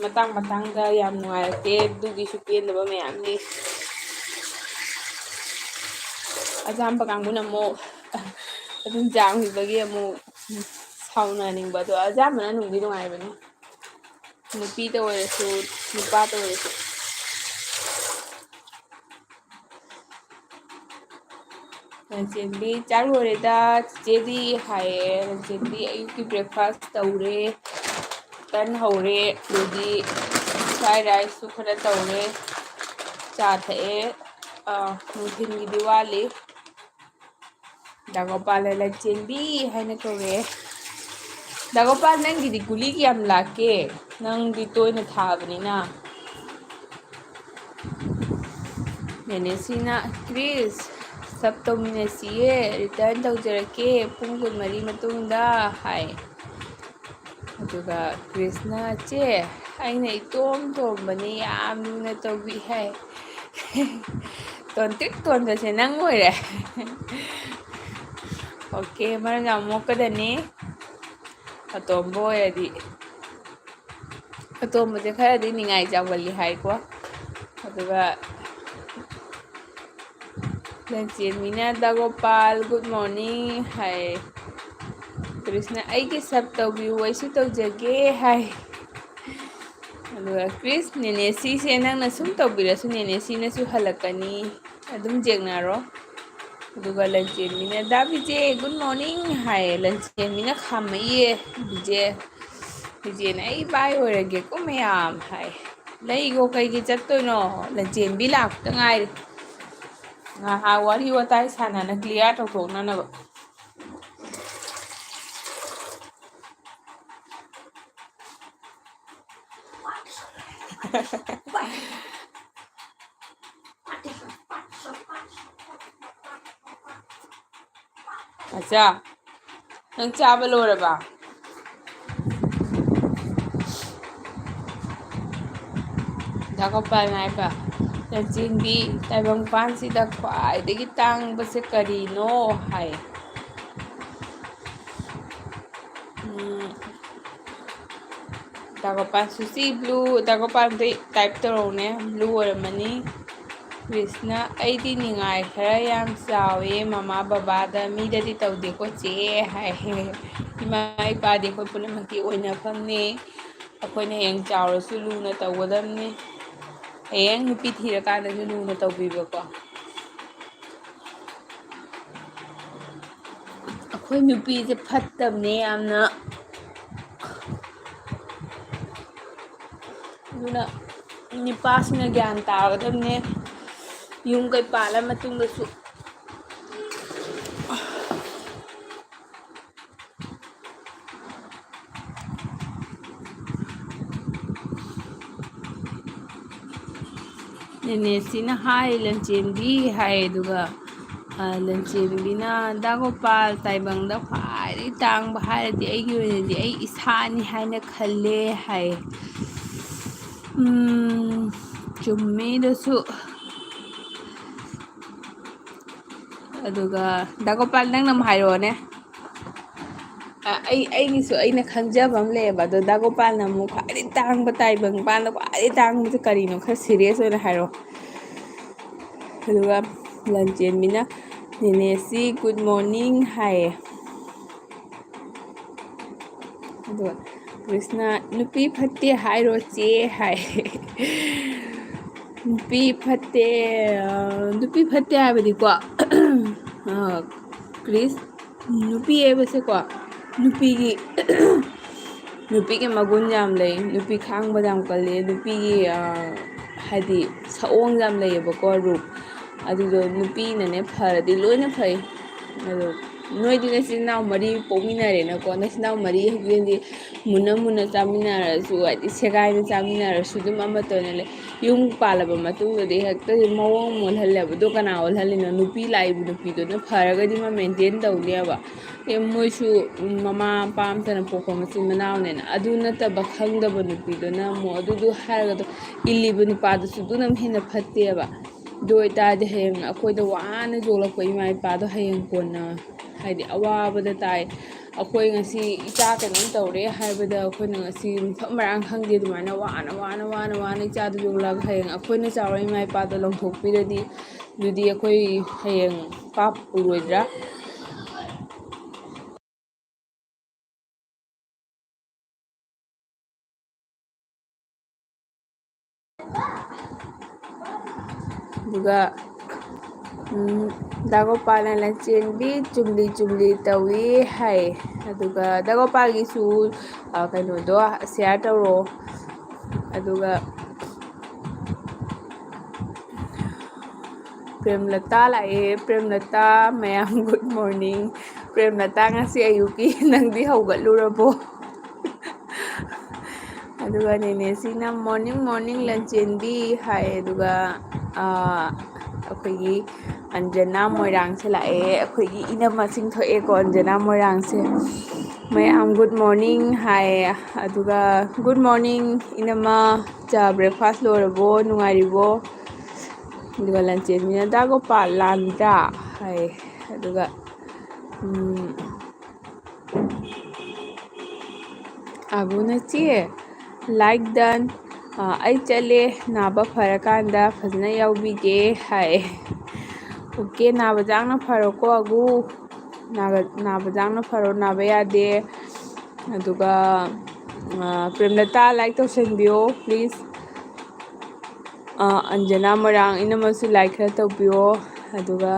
ꯃꯇꯥꯡ ꯃꯇꯥꯡꯗ ꯌꯥꯝ ꯅꯨꯡꯉꯥꯏꯔꯛꯇꯦ, ꯑꯗꯨꯒꯤꯁꯨ ꯄꯦꯟꯗꯕ ꯃꯌꯥꯝ ꯂꯩ꯫ ꯑꯌꯥꯝꯕ ꯀꯥꯡꯕꯨꯅ ꯑꯃꯨꯛ ꯑꯗꯨꯝ ꯆꯥꯡꯈꯤꯕꯒꯤ ꯑꯃꯨꯛ ꯁꯥꯎꯅꯅꯤꯡꯕ, ꯑꯗꯣ ꯑꯌꯥꯝꯕꯅ ꯅꯨꯡꯗꯤ ꯅꯨꯡꯉꯥꯏꯕꯅꯤ꯫ ꯅꯨꯄꯤꯗ ꯑꯣꯏꯔꯁꯨ, ꯅꯨꯄꯥꯗ ꯑꯣꯏꯔꯁꯨ꯫ ꯂꯟꯆꯦꯟꯕꯤ, "ꯆꯥꯛ ꯂꯣꯏꯔꯦꯗ ꯆꯤꯆꯦꯗꯤ" ꯍꯥꯏꯌꯦ꯫ ꯂꯟꯆꯦꯟꯕꯤ, "ꯑꯌꯨꯛꯀꯤ breakfast ꯇꯧꯔꯦ, ꯇꯟ ꯍꯧꯔꯦ, ꯑꯗꯨꯗꯤ fried rice ꯁꯨ ꯈꯔ ꯇꯧꯔꯦ, ꯆꯥ ꯊꯛꯑꯦ, ꯑꯥ, ꯅꯨꯡꯊꯤꯜꯒꯤꯗꯤ ꯋꯥꯠꯂꯤ"꯫ ꯗꯥ ꯒꯣꯄꯥꯜꯅ "ꯂꯟꯆꯦꯟꯕꯤ" ꯍꯥꯏꯅ ꯀꯧꯔꯛꯑꯦ꯫ ꯗꯥ ꯒꯣꯄꯥꯜ, ꯅꯪꯒꯤꯗꯤ ꯒꯨꯂꯤ ꯀꯌꯥꯝ ꯂꯥꯛꯀꯦ? ꯅꯪꯗꯤ ꯇꯣꯏꯅ ꯊꯥꯕꯅꯤꯅ꯫ ꯅꯦꯅꯦꯁꯤꯅ, "ꯀ꯭ꯔꯤꯁ, sub ꯇꯧꯃꯤꯟꯅꯁꯤꯌꯦ, return ꯇꯧꯖꯔꯛꯀꯦ ꯄꯨꯡ ꯀꯨꯟꯃꯔꯤ ꯃꯇꯨꯡꯗ" ꯍꯥꯏ꯫ ꯑꯗꯨꯒ ꯀ꯭ꯔꯤꯁꯅ, "ꯆꯦ, ꯑꯩꯅ ꯏꯇꯣꯝ ꯇꯣꯝꯕꯅꯤ, ꯌꯥꯝ ꯂꯨꯅ ꯇꯧꯕꯤ" ꯍꯥꯏ꯫ ꯇꯣꯟꯇ꯭ꯔꯤꯛ ꯇꯣꯟꯕꯁꯦ ꯅꯪ ꯑꯣꯏꯔꯦ꯫ Okay, ꯃꯔꯝ ꯌꯥꯝ ꯃꯣꯛꯀꯗꯅꯤ꯫ ꯑꯇꯣꯝꯕ ꯑꯣꯏꯔꯗꯤ꯫ ꯑꯇꯣꯝꯕꯁꯦ ꯈꯔꯗꯤ ꯅꯤꯡꯉꯥꯏ ꯆꯥꯎꯒꯜꯂꯤ ꯍꯥꯏꯀꯣ꯫ ꯑꯗꯨꯒ ꯂꯟꯆꯦꯟꯕꯤꯅ, "ꯗꯥ ꯒꯣꯄꯥꯜ, good morning" ꯍꯥꯏ꯫ ꯀ꯭ꯔꯤꯁꯅ, "ꯑꯩꯒꯤ sub ꯇꯧꯕꯤꯌꯨ, ꯑꯩꯁꯨ ꯇꯧꯖꯒꯦ" ꯍꯥꯏ꯫ ꯑꯗꯨꯒ ꯀ꯭ꯔꯤꯁ, "ꯅꯦꯅꯦꯁꯤꯁꯦ ꯅꯪꯅ ꯁꯨꯝ ꯇꯧꯕꯤꯔꯁꯨ ꯅꯦꯅꯦꯁꯤꯅꯁꯨ ꯍꯜꯂꯛꯀꯅꯤ, ꯑꯗꯨꯝ ꯌꯦꯡꯅꯔꯣ"꯫ ꯑꯗꯨꯒ ꯂꯟꯆꯦꯟꯕꯤꯅ, "ꯗꯥ ꯕꯤꯖꯦ, good morning" ꯍꯥꯏꯌꯦ꯫ ꯂꯟꯆꯦꯟꯕꯤꯅ ꯈꯥꯝꯃꯛꯏꯌꯦ, "ꯕꯤꯖꯦ, ꯕꯤꯖꯦꯅ ꯑꯩ ꯚꯥꯏ ꯑꯣꯏꯔꯒꯦꯀꯣ ꯃꯌꯥꯝ" ꯍꯥꯏ꯫ "ꯂꯩꯒꯣ, ꯀꯩꯒꯤ ꯆꯠꯇꯣꯏꯅꯣ? ꯂꯟꯆꯦꯟꯕꯤ ꯂꯥꯛꯄꯗ ꯉꯥꯏꯔꯤ꯫ ꯉꯥꯏꯍꯥꯛ ꯋꯥꯔꯤ ꯋꯥꯇꯥꯏ ꯁꯥꯟꯅꯅ clear ꯇꯧꯊꯣꯛꯅꯅꯕ"꯫ ꯑꯆꯥ, ꯅꯪ ꯆꯥꯕ ꯂꯣꯏꯔꯕ? ꯗꯥ ꯒꯣꯄꯥꯜꯅ ꯍꯥꯏꯕ, "ꯂꯟꯆꯦꯟꯕꯤ, ꯇꯥꯏꯕꯪꯄꯥꯟꯁꯤꯗ ꯈ꯭ꯋꯥꯏꯗꯒꯤ ꯇꯥꯡꯕꯁꯦ ꯀꯔꯤꯅꯣ?" ꯍꯥꯏ꯫ ꯎꯝ, ꯗꯥ ꯒꯣꯄꯥꯜ, ꯁꯨꯆꯤ, blue, ꯗꯥ ꯒꯣꯄꯥꯜ ꯑꯝꯇ type ꯇꯧꯔꯛꯎꯅꯦ, blue ꯑꯣꯏꯔꯝꯃꯅꯤ꯫ ꯀ꯭ꯔꯤꯁꯅ, "ꯑꯩꯗꯤ ꯅꯤꯡꯉꯥꯏ ꯈꯔ ꯌꯥꯝ ꯆꯥꯎꯋꯦ ꯃꯃꯥ ꯕꯕꯥꯗ, ꯃꯤꯗꯗꯤ ꯇꯧꯗꯦꯀꯣ ꯆꯦ" ꯍꯥꯏ꯫ "ꯏꯃꯥ ꯏꯄꯥꯗꯤ ꯑꯩꯈꯣꯏ ꯄꯨꯝꯅꯃꯛꯀꯤ ꯑꯣꯏꯅꯐꯝꯅꯦ" ꯑꯩꯈꯣꯏꯅ ꯍꯌꯦꯡ ꯆꯥꯎꯔꯁꯨ ꯂꯨꯅ ꯇꯧꯒꯗꯕꯅꯤ꯫ ꯍꯌꯦꯡ ꯅꯨꯄꯤ ꯊꯤꯔꯀꯥꯟꯗꯁꯨ ꯂꯨꯅ ꯇꯧꯕꯤꯕꯀꯣ꯫ ꯑꯩꯈꯣꯏ ꯅꯨꯄꯤꯁꯦ ꯐꯠꯇꯕꯅꯦ ꯌꯥꯝꯅ꯫ ꯑꯗꯨꯅ ꯅꯨꯄꯥꯁꯤꯡꯅ ꯒ꯭ꯌꯥꯟ ꯇꯥꯒꯗꯕꯅꯦ꯫ ꯌꯨꯝ ꯀꯩ ꯄꯥꯜꯂ ꯃꯇꯨꯡꯗꯁꯨ꯫ ꯅꯦꯅꯦꯁꯤꯅ ꯍꯥꯏ, "ꯂꯟꯆꯦꯟꯕꯤ" ꯍꯥꯏ, ꯑꯗꯨꯒ, ꯑ, ꯂꯟꯆꯦꯟꯕꯤꯅ, "ꯗꯥ ꯒꯣꯄꯥꯜ, ꯇꯥꯏꯕꯪꯗ ꯈ꯭ꯋꯥꯏꯗꯒꯤ ꯇꯥꯡꯕ ꯍꯥꯏꯔꯗꯤ ꯑꯩꯒꯤ ꯑꯣꯏꯅꯗꯤ ꯑꯩ ꯏꯁꯥꯅꯤ ꯍꯥꯏꯅ ꯈꯜꯂꯦ" ꯍꯥꯏ꯫ ꯎꯝ, ꯆꯨꯝꯃꯦ ꯑꯗꯨꯁꯨ꯫ ꯑꯗꯨꯒ ꯗꯥ ꯒꯣꯄꯥꯜ, ꯅꯪꯅ ꯑꯃꯨꯛ ꯍꯥꯏꯔꯛꯑꯣꯅꯦ꯫ ꯑ, ꯑꯩ, ꯑꯩꯒꯤꯁꯨ ꯑꯩꯅ ꯈꯪꯖꯕ ꯑꯃ ꯂꯩꯌꯦꯕ, ꯑꯗꯣ ꯗꯥ ꯒꯣꯄꯥꯜꯅ ꯑꯃꯨꯛ ꯈ꯭ꯋꯥꯏꯗꯒꯤ ꯇꯥꯡꯕ ꯇꯥꯏꯕꯪ ꯄꯥꯟꯗ ꯈ꯭ꯋꯥꯏꯗꯒꯤ ꯇꯥꯡꯕꯁꯦ ꯀꯔꯤꯅꯣ? ꯈꯔ serious ꯑꯣꯏꯅ ꯍꯥꯏꯔꯛꯑꯣ꯫ ꯑꯗꯨꯒ ꯂꯟꯆꯦꯟꯕꯤꯅ, "ꯅꯦꯅꯦꯁꯤ, good morning" ꯍꯥꯏꯌꯦ꯫ ꯑꯗꯨꯒ ꯀ꯭ꯔꯤꯁꯅ, "ꯅꯨꯄꯤ ꯐꯠꯇꯦ ꯍꯥꯏꯔꯣ ꯆꯦ?" ꯍꯥꯏ꯫ ꯅꯨꯄꯤ ꯐꯠꯇꯦ, ꯑ, ꯅꯨꯄꯤ ꯐꯠꯇꯦ ꯍꯥꯏꯕꯗꯤꯀꯣ, ꯑ, ꯀ꯭ꯔꯤꯁ, ꯅꯨꯄꯤ ꯍꯥꯏꯕꯁꯦꯀꯣ, ꯅꯨꯄꯤꯒꯤ, ꯅꯨꯄꯤꯒꯤ ꯃꯒꯨꯟ ꯌꯥꯝ ꯂꯩ, ꯅꯨꯄꯤ ꯈꯥꯡꯕꯗ ꯌꯥꯝ ꯀꯜꯂꯤ, ꯅꯨꯄꯤꯒꯤ, ꯑ, ꯍꯥꯏꯗꯤ ꯁꯛꯑꯣꯡ ꯌꯥꯝ ꯂꯩꯌꯦꯕꯀꯣ, ꯔꯨꯞ꯫ ꯑꯗꯨꯗꯣ ꯅꯨꯄꯤꯅꯅꯦ ꯐꯔꯗꯤ ꯂꯣꯏꯅ ꯐꯩ꯫ ꯑꯗꯣ ꯅꯣꯏꯗꯤ ꯅꯆꯤꯟ ꯅꯅꯥꯎ ꯃꯔꯤ ꯄꯣꯛꯃꯤꯟꯅꯔꯦꯅꯀꯣ, ꯅꯆꯤꯟ ꯅꯅꯥꯎ ꯃꯔꯤ ꯍꯥꯏꯗꯤ ꯃꯨꯟꯅ ꯃꯨꯟꯅ ꯆꯥꯃꯤꯟꯅꯔꯁꯨ, ꯍꯥꯏꯗꯤ ꯁꯦꯒꯥꯏꯅ ꯆꯥꯃꯤꯟꯅꯔꯁꯨ, ꯑꯗꯨꯝ ꯑꯃꯠꯇ ꯑꯣꯏꯅ ꯂꯩ꯫ ꯌꯨꯝ ꯄꯥꯜꯂꯕ ꯃꯇꯨꯡꯗꯗꯤ ꯍꯦꯛꯇ ꯃꯑꯣꯡ ꯑꯃ ꯑꯣꯜꯍꯜꯂꯦꯕ꯫ ꯑꯗꯣ ꯀꯅꯥ ꯑꯣꯜꯍꯜꯂꯤꯅꯣ? ꯅꯨꯄꯤ ꯂꯥꯛꯏꯕ ꯅꯨꯄꯤꯗꯨꯅ ꯐꯔꯒꯗꯤ ꯃꯥ maintain ꯇꯧꯅꯦꯕ꯫ ꯑꯦ, ꯃꯣꯏꯁꯨ ꯃꯃꯥ ꯃꯄꯥ ꯑꯝꯇꯅ ꯄꯣꯛꯄ ꯃꯆꯤꯟ ꯃꯅꯥꯎꯅꯦꯅ꯫ ꯑꯗꯨ ꯅꯠꯇꯕ ꯈꯪꯗꯕ ꯅꯨꯄꯤꯗꯨꯅ ꯑꯃꯨꯛ ꯑꯗꯨꯗꯨ ꯍꯥꯏꯔꯒ ꯑꯗꯨꯝ ꯏꯜꯂꯤꯕ ꯅꯨꯄꯥꯗꯨꯁꯨ ꯑꯗꯨꯅ ꯍꯦꯟꯅ ꯐꯠꯇꯦꯕ꯫ ꯑꯗꯨ ꯑꯣꯏꯇꯥꯔꯗꯤ ꯍꯌꯦꯡ ꯑꯩꯈꯣꯏꯗ ꯋꯥꯅ ꯌꯣꯛꯂꯛꯄ ꯏꯃꯥ ꯏꯄꯥꯗꯣ ꯍꯌꯦꯡ ꯀꯣꯟꯅ ꯍꯥꯏꯗꯤ ꯑꯋꯥꯕꯗ ꯇꯥꯏ꯫ ꯑꯩꯈꯣꯏ ꯉꯁꯤ ꯏꯆꯥ ꯀꯩꯅꯣꯝ ꯇꯧꯔꯦ ꯍꯥꯏꯕꯗ ꯑꯩꯈꯣꯏꯅ ꯉꯁꯤ ꯃꯐꯝ ꯃꯔꯥꯡ ꯈꯪꯗꯦ, ꯑꯗꯨꯃꯥꯏꯅ ꯋꯥꯅ, ꯋꯥꯅ, ꯋꯥꯅ, ꯋꯥꯅ ꯏꯆꯥꯗꯣ ꯌꯣꯛꯂꯛꯑꯒ ꯍꯌꯦꯡ ꯑꯩꯈꯣꯏꯅ ꯆꯥꯎꯔ ꯏꯃꯥ ꯏꯄꯥꯗꯣ ꯂꯪꯊꯣꯛꯄꯤꯔꯗꯤ, ꯑꯗꯨꯗꯤ ꯑꯩꯈꯣꯏ ꯍꯌꯦꯡ ꯄꯥꯞ ꯄꯨꯔꯣꯏꯗ꯭ꯔꯥ? ꯑꯗꯨꯒ ꯗꯥꯒꯣꯄꯥꯜꯅ ꯂꯟꯆꯦꯟꯕꯤ ꯆꯨꯝꯂꯤ ꯆꯨꯝꯂꯤ ꯇꯧꯏ ꯍꯥꯏ꯫ ꯑꯗꯨꯒ ꯗꯥꯒꯣꯄꯥꯜꯒꯤꯁꯨ ꯀꯩꯅꯣꯗꯣ ꯁꯤꯌꯥꯔ ꯇꯧꯔꯣ꯫ ꯑꯗꯨꯒ ꯄ꯭ꯔꯦꯝꯂꯇꯥ ꯂꯥꯛꯑꯦ꯫ ꯄ꯭ꯔꯦꯝꯂꯇꯥ, ꯃꯌꯥꯝ good morning꯫ ꯄ꯭ꯔꯦꯝꯂꯇꯥ, ꯉꯁꯤ ꯑꯌꯨꯛꯀꯤ ꯅꯪꯗꯤ ꯍꯧꯒꯠꯂꯨꯔꯕꯣ? ꯑꯗꯨꯒ ꯅꯦꯅꯦꯁꯤꯅ morning morning ꯂꯟꯆꯦꯟꯕꯤ ꯍꯥꯏ꯫ ꯑꯗꯨꯒ ꯑꯩꯈꯣꯏꯒꯤ ꯑꯟꯖꯅꯥ ꯃꯣꯏꯔꯥꯡꯁꯦ ꯂꯥꯛꯑꯦ꯫ ꯑꯩꯈꯣꯏꯒꯤ ꯏꯅꯝꯃꯁꯤꯡ ꯊꯣꯛꯑꯦꯀꯣ, ꯑꯟꯖꯅꯥ ꯃꯣꯏꯔꯥꯡꯁꯦ꯫ ꯃꯌꯥꯝ good morning ꯍꯥꯏꯌꯦ꯫ ꯑꯗꯨꯒ good morning ꯏꯅꯝꯃ, ꯆꯥ breakfast ꯂꯣꯏꯔꯕꯣ? ꯅꯨꯡꯉꯥꯏꯔꯤꯕꯣ? ꯑꯗꯨꯒ ꯂꯟꯆꯦꯟꯕꯤꯅ ꯗꯥꯒꯣꯄꯥꯜ ꯂꯥꯟꯗ꯭ꯔꯥ ꯍꯥꯏꯌꯦ꯫ ꯑꯗꯨꯒ ꯑꯥꯒꯨꯅ ꯆꯦ, like done꯫ ꯑꯩ ꯆꯠꯂꯦ, ꯅꯥꯕ ꯐꯔꯀꯥꯟꯗ ꯐꯖꯅ ꯌꯥꯎꯕꯤꯒꯦ ꯍꯥꯏ꯫ Okay, ꯅꯥꯕ ꯆꯥꯡꯅ ꯐꯔꯣꯀꯣ ꯑꯥꯒꯨ꯫ ꯅꯥꯕ ꯆꯥꯡꯅ ꯐꯔꯣ, ꯅꯥꯕ ꯌꯥꯗꯦ꯫ ꯑꯗꯨꯒ ꯄ꯭ꯔꯦꯝꯂꯇꯥ, like ꯇꯧꯁꯟꯕꯤꯌꯣ please꯫ ꯑꯟꯖꯅꯥ ꯃꯣꯏꯔꯥꯡ ꯏꯅꯝꯃꯁꯨ like ꯈꯔ ꯇꯧꯕꯤꯌꯣ꯫ ꯑꯗꯨꯒ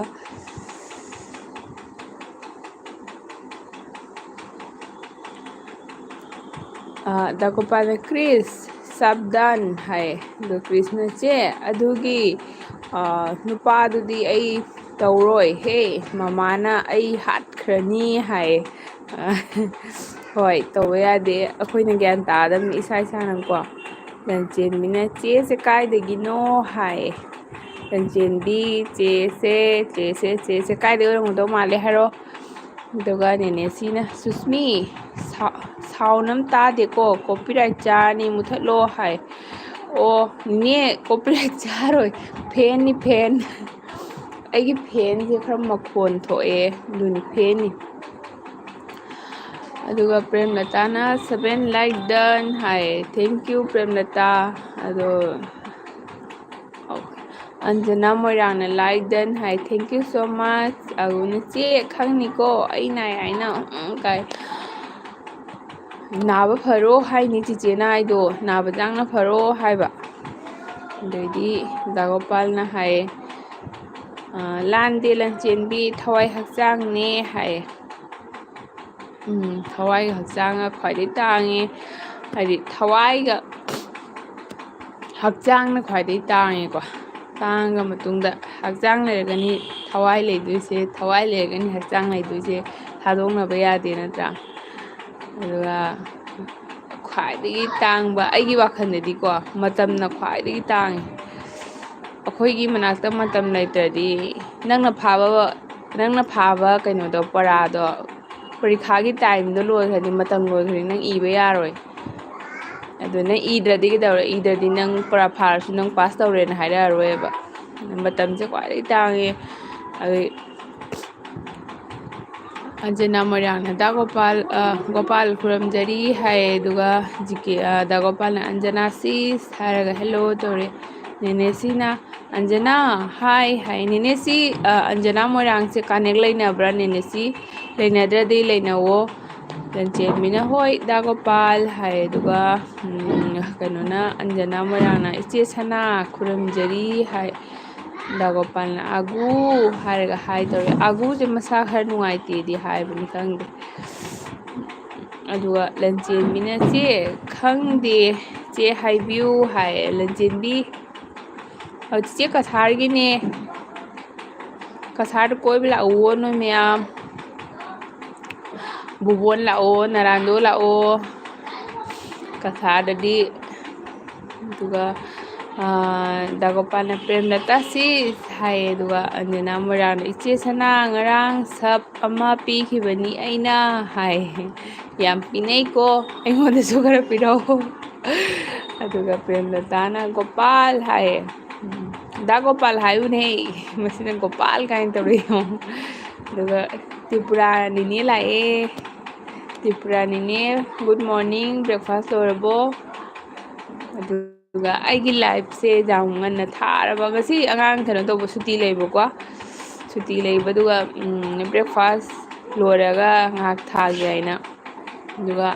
ꯗꯥꯀꯣꯄꯥꯅ ꯀ꯭ꯔꯤꯁ, ꯁꯥꯕꯗꯥꯟ ꯍꯥꯏ꯫ ꯑꯗꯣ ꯀ꯭ꯔꯤꯁꯅ ꯆꯦ, ꯑꯗꯨꯒꯤ ꯅꯨꯄꯥꯗꯨꯗꯤ ꯑꯩ ꯇꯧꯔꯣꯏ ꯍꯦ, ꯃꯃꯥꯅ ꯑꯩ ꯍꯥꯠꯈ꯭ꯔꯅꯤ ꯍꯥꯏ꯫ ꯍꯣꯏ, ꯇꯧꯕ ꯌꯥꯗꯦ, ꯑꯩꯈꯣꯏꯅ ꯒ꯭ꯌꯥꯟ ꯇꯥꯗꯕꯅꯤ ꯏꯁꯥ ꯏꯁꯥꯅꯀꯣ꯫ ꯂꯟꯆꯦꯟꯕꯤꯅ ꯆꯦꯁꯦ ꯀꯥꯏꯗꯒꯤꯅꯣ ꯍꯥꯏ꯫ ꯂꯟꯆꯦꯟꯕꯤ, ꯆꯦꯁꯦ, ꯆꯦꯁꯦ, ꯆꯦꯁꯦ ꯀꯥꯏꯗꯒꯤ ꯑꯣꯏꯔꯝꯒꯗꯧ ꯃꯥꯜꯂꯦ ꯍꯥꯏꯔꯣ? ꯑꯗꯨꯒ ꯅꯦꯅꯦꯁꯤꯅ, ꯁꯨꯁꯃꯤ, sound ꯑꯃ ꯇꯥꯗꯦꯀꯣ, copyright ꯆꯥꯔꯅꯤ, ꯃꯨꯊꯠꯂꯣ ꯍꯥꯏ꯫ ꯑꯣ ꯅꯦꯅꯦ, copyright ꯆꯥꯔꯣꯏ, fanꯅꯤ fan꯫ ꯑꯩꯒꯤ fanꯁꯦ ꯈꯔ ꯃꯈꯣꯟ ꯊꯣꯛꯑꯦ, ꯑꯗꯨꯅꯤ fanꯅꯤ꯫ ꯑꯗꯨꯒ ꯄ꯭ꯔꯦꯝꯂꯇꯥꯅ seven like done high. Thank you ꯄ꯭ꯔꯦꯝꯂꯇꯥ꯫ ꯑꯗꯣ ꯑꯟꯖꯅꯥ ꯃꯣꯏꯔꯥꯡꯅ like done high. Thank you so much꯫ ꯑꯗꯨꯅ ꯆꯦ ꯈꯪꯅꯤꯀꯣ ꯑꯩ ꯅꯥꯏ ꯍꯥꯏꯅ, ꯎꯝ ꯀꯥꯏ꯫ ꯅꯥꯕ ꯐꯔꯣ ꯍꯥꯏꯅꯤ ꯆꯤꯆꯦꯅ ꯍꯥꯏꯗꯣ, ꯅꯥꯕ ꯆꯥꯡꯅ ꯐꯔꯣ ꯍꯥꯏꯕ꯫ ꯑꯗꯩꯗꯤ ꯗꯥ ꯒꯣꯄꯥꯜꯅ ꯍꯥꯏꯌꯦ, "ꯑ, ꯂꯥꯟꯗꯦ ꯂꯟꯆꯦꯟꯕꯤ, ꯊꯋꯥꯏ ꯍꯛꯆꯥꯡꯅꯦ" ꯍꯥꯏꯌꯦ꯫ ꯎꯝ, ꯊꯋꯥꯏꯒ ꯍꯛꯆꯥꯡꯒ ꯈ꯭ꯋꯥꯏꯗꯩ ꯇꯥꯡꯉꯦ꯫ ꯍꯥꯏꯗꯤ ꯊꯋꯥꯏꯒ ꯍꯛꯆꯥꯡꯅ ꯈ꯭ꯋꯥꯏꯗꯩ ꯇꯥꯡꯉꯦꯀꯣ꯫ ꯇꯥꯡꯉ ꯃꯇꯨꯡꯗ ꯍꯛꯆꯥꯡ ꯂꯩꯔꯒꯅꯤ ꯊꯋꯥꯏ ꯂꯩꯗꯣꯏꯁꯦ, ꯊꯋꯥꯏ ꯂꯩꯔꯒꯅꯤ ꯍꯛꯆꯥꯡ ꯂꯩꯗꯣꯏꯁꯦ, ꯊꯥꯗꯣꯛꯅꯕ ꯌꯥꯗꯦ ꯅꯠꯇ꯭ꯔꯥ? ꯑꯗꯨꯒ ꯈ꯭ꯋꯥꯏꯗꯒꯤ ꯇꯥꯡꯕ, ꯑꯩꯒꯤ ꯋꯥꯈꯜꯗꯗꯤꯀꯣ, ꯃꯇꯝꯅ ꯈ꯭ꯋꯥꯏꯗꯒꯤ ꯇꯥꯡꯉꯤ꯫ ꯑꯩꯈꯣꯏꯒꯤ ꯃꯅꯥꯛꯇ ꯃꯇꯝ ꯂꯩꯇ꯭ꯔꯗꯤ, ꯅꯪꯅ ꯐꯥꯕ, ꯅꯪꯅ ꯐꯥꯕ ꯀꯩꯅꯣꯗꯣ, ꯄꯔꯥꯗꯣ, ꯄꯔꯤꯈꯥꯒꯤ ꯇꯥꯏꯝꯗꯣ ꯂꯣꯏꯈ꯭ꯔꯗꯤ, ꯃꯇꯝ ꯂꯣꯏꯈ꯭ꯔꯗꯤ, ꯅꯪ ꯏꯕ ꯌꯥꯔꯣꯏ꯫ ꯑꯗꯨ ꯅꯪ ꯏꯗ꯭ꯔꯗꯤ ꯀꯩꯗꯧꯔꯦ? ꯏꯗ꯭ꯔꯗꯤ ꯅꯪ ꯄꯔꯥ ꯐꯥꯔꯁꯨ ꯅꯪ ꯄꯥꯁ ꯇꯧꯔꯦꯅ ꯍꯥꯏꯔꯛꯑꯔꯣꯏꯕ꯫ ꯃꯇꯝꯁꯦ ꯈ꯭ꯋꯥꯏꯗꯒꯤ ꯇꯥꯡꯉꯦ꯫ ꯑꯗꯩ ꯑꯟꯖꯅꯥ ꯃꯣꯏꯔꯥꯡꯅ ꯗꯥ ꯒꯣꯄꯥꯜ, ꯑ, "ꯒꯣꯄꯥꯜ ꯈꯨꯔꯨꯝꯖꯔꯤ" ꯍꯥꯏꯌꯦ, ꯑꯗꯨꯒ ꯖꯤ ꯀꯦ, ꯑ, ꯗꯥ ꯒꯣꯄꯥꯜꯅ "ꯑꯟꯖꯅꯥ ꯁꯤꯁ" ꯍꯥꯏꯔꯒ "ꯍꯦꯜꯂꯣ" ꯇꯧꯔꯦ꯫ ꯅꯦꯅꯦꯁꯤꯅ "ꯑꯟꯖꯅꯥ, ꯍꯥꯏ" ꯍꯥꯏ꯫ ꯅꯦꯅꯦꯁꯤ, ꯑ, ꯑꯟꯖꯅꯥ ꯃꯣꯏꯔꯥꯡꯁꯦ ꯀꯅꯦꯛ ꯂꯩꯅꯕ꯭ꯔꯥ? ꯅꯦꯅꯦꯁꯤ ꯂꯩꯅꯗ꯭ꯔꯗꯤ ꯂꯩꯅꯧꯋꯣ꯫ ꯂꯟꯆꯦꯟꯕꯤꯅ "ꯍꯣꯏ, ꯗꯥ ꯒꯣꯄꯥꯜ" ꯍꯥꯏ, ꯑꯗꯨꯒ, ꯎꯝ, ꯀꯩꯅꯣꯅ, ꯑꯟꯖꯅꯥ ꯃꯣꯏꯔꯥꯡꯅ "ꯏꯆꯦ ꯁꯅꯥ ꯈꯨꯔꯨꯝꯖꯔꯤ" ꯍꯥꯏ꯫ ꯗꯥ ꯒꯣꯄꯥꯜꯅ "ꯑꯒꯨ" ꯍꯥꯏꯔꯒ ꯍꯥꯏ ꯇꯧꯔꯦ꯫ ꯑꯒꯨꯁꯦ ꯃꯁꯥ ꯈꯔ ꯅꯨꯡꯉꯥꯏꯇꯦꯗꯤ ꯍꯥꯏꯕꯅꯤ, ꯈꯪꯗꯦ꯫ ꯑꯗꯨꯒ ꯂꯟꯆꯦꯟꯕꯤꯅ "ꯆꯦ, ꯈꯪꯗꯦ, ꯆꯦ ꯍꯥꯏꯕꯤꯌꯨ" ꯍꯥꯏ꯫ ꯂꯟꯆꯦꯟꯕꯤ, "ꯑ, ꯆꯤꯆꯦ ꯀꯁꯥꯔꯒꯤꯅꯦ꯫ ꯀꯁꯥꯔꯗ ꯀꯣꯏꯕ ꯂꯥꯛꯎꯋꯣ ꯅꯣꯏ ꯃꯌꯥꯝ꯫ ꯕꯨꯕꯣꯟ ꯂꯥꯛꯑꯣ, ꯅꯔꯥꯟꯗꯣ ꯂꯥꯛꯑꯣ꯫ ꯀꯁꯥꯔꯗꯗꯤ"꯫ ꯑꯗꯨꯒ, ꯑ, ꯗꯥ ꯒꯣꯄꯥꯜꯅ "ꯄ꯭ꯔꯦꯝꯂꯇꯥ ꯁꯤꯁ" ꯍꯥꯏꯌꯦ꯫ ꯑꯗꯨꯒ ꯑꯟꯖꯅꯥ ꯃꯣꯏꯔꯥꯡꯅ "ꯏꯆꯦ ꯁꯅꯥ, ꯉꯔꯥꯡ ꯁꯞ ꯑꯃ ꯄꯤꯈꯤꯕꯅꯤ ꯑꯩꯅ" ꯍꯥꯏ꯫ "ꯌꯥꯝ ꯄꯤꯅꯩꯀꯣ, ꯑꯩꯉꯣꯟꯗꯁꯨ ꯈꯔ ꯄꯤꯔꯛꯑꯣ"꯫ ꯑꯗꯨꯒ ꯄ꯭ꯔꯦꯝꯂꯇꯥꯅ "ꯒꯣꯄꯥꯜ" ꯍꯥꯏꯌꯦ꯫ ꯎꯝ, "ꯗꯥ ꯒꯣꯄꯥꯜ ꯍꯥꯏꯌꯨꯅꯦ"꯫ ꯃꯁꯤꯅ "ꯒꯣꯄꯥꯜ" ꯀꯥꯏꯅ ꯇꯧꯔꯛꯑꯦ꯫ ꯑꯗꯨꯒ ꯇ꯭ꯔꯤꯄꯨꯔꯥ ꯅꯤꯅꯦ ꯂꯥꯛꯑꯦ꯫ ꯇ꯭ꯔꯤꯄꯨꯔꯥ ꯅꯤꯅꯦ, "Good morning, breakfast ꯂꯣꯏꯔꯕꯣ?" ꯑꯗꯨꯒ ꯑꯩꯒꯤ ꯂꯥꯏꯐꯁꯦ ꯌꯥꯝ ꯉꯟꯅ ꯊꯥꯔꯕ꯫ ꯉꯁꯤ ꯑꯉꯥꯡ ꯀꯩꯅꯣ ꯇꯧꯕ, ꯁꯨꯇꯤ ꯂꯩꯕꯀꯣ꯫ ꯁꯨꯇꯤ ꯂꯩꯕꯗꯨꯒ, ꯎꯝ, breakfast ꯂꯣꯏꯔꯒ ꯉꯥꯏꯍꯥꯛ ꯊꯥꯒꯦ ꯍꯥꯏꯅ꯫ ꯑꯗꯨꯒ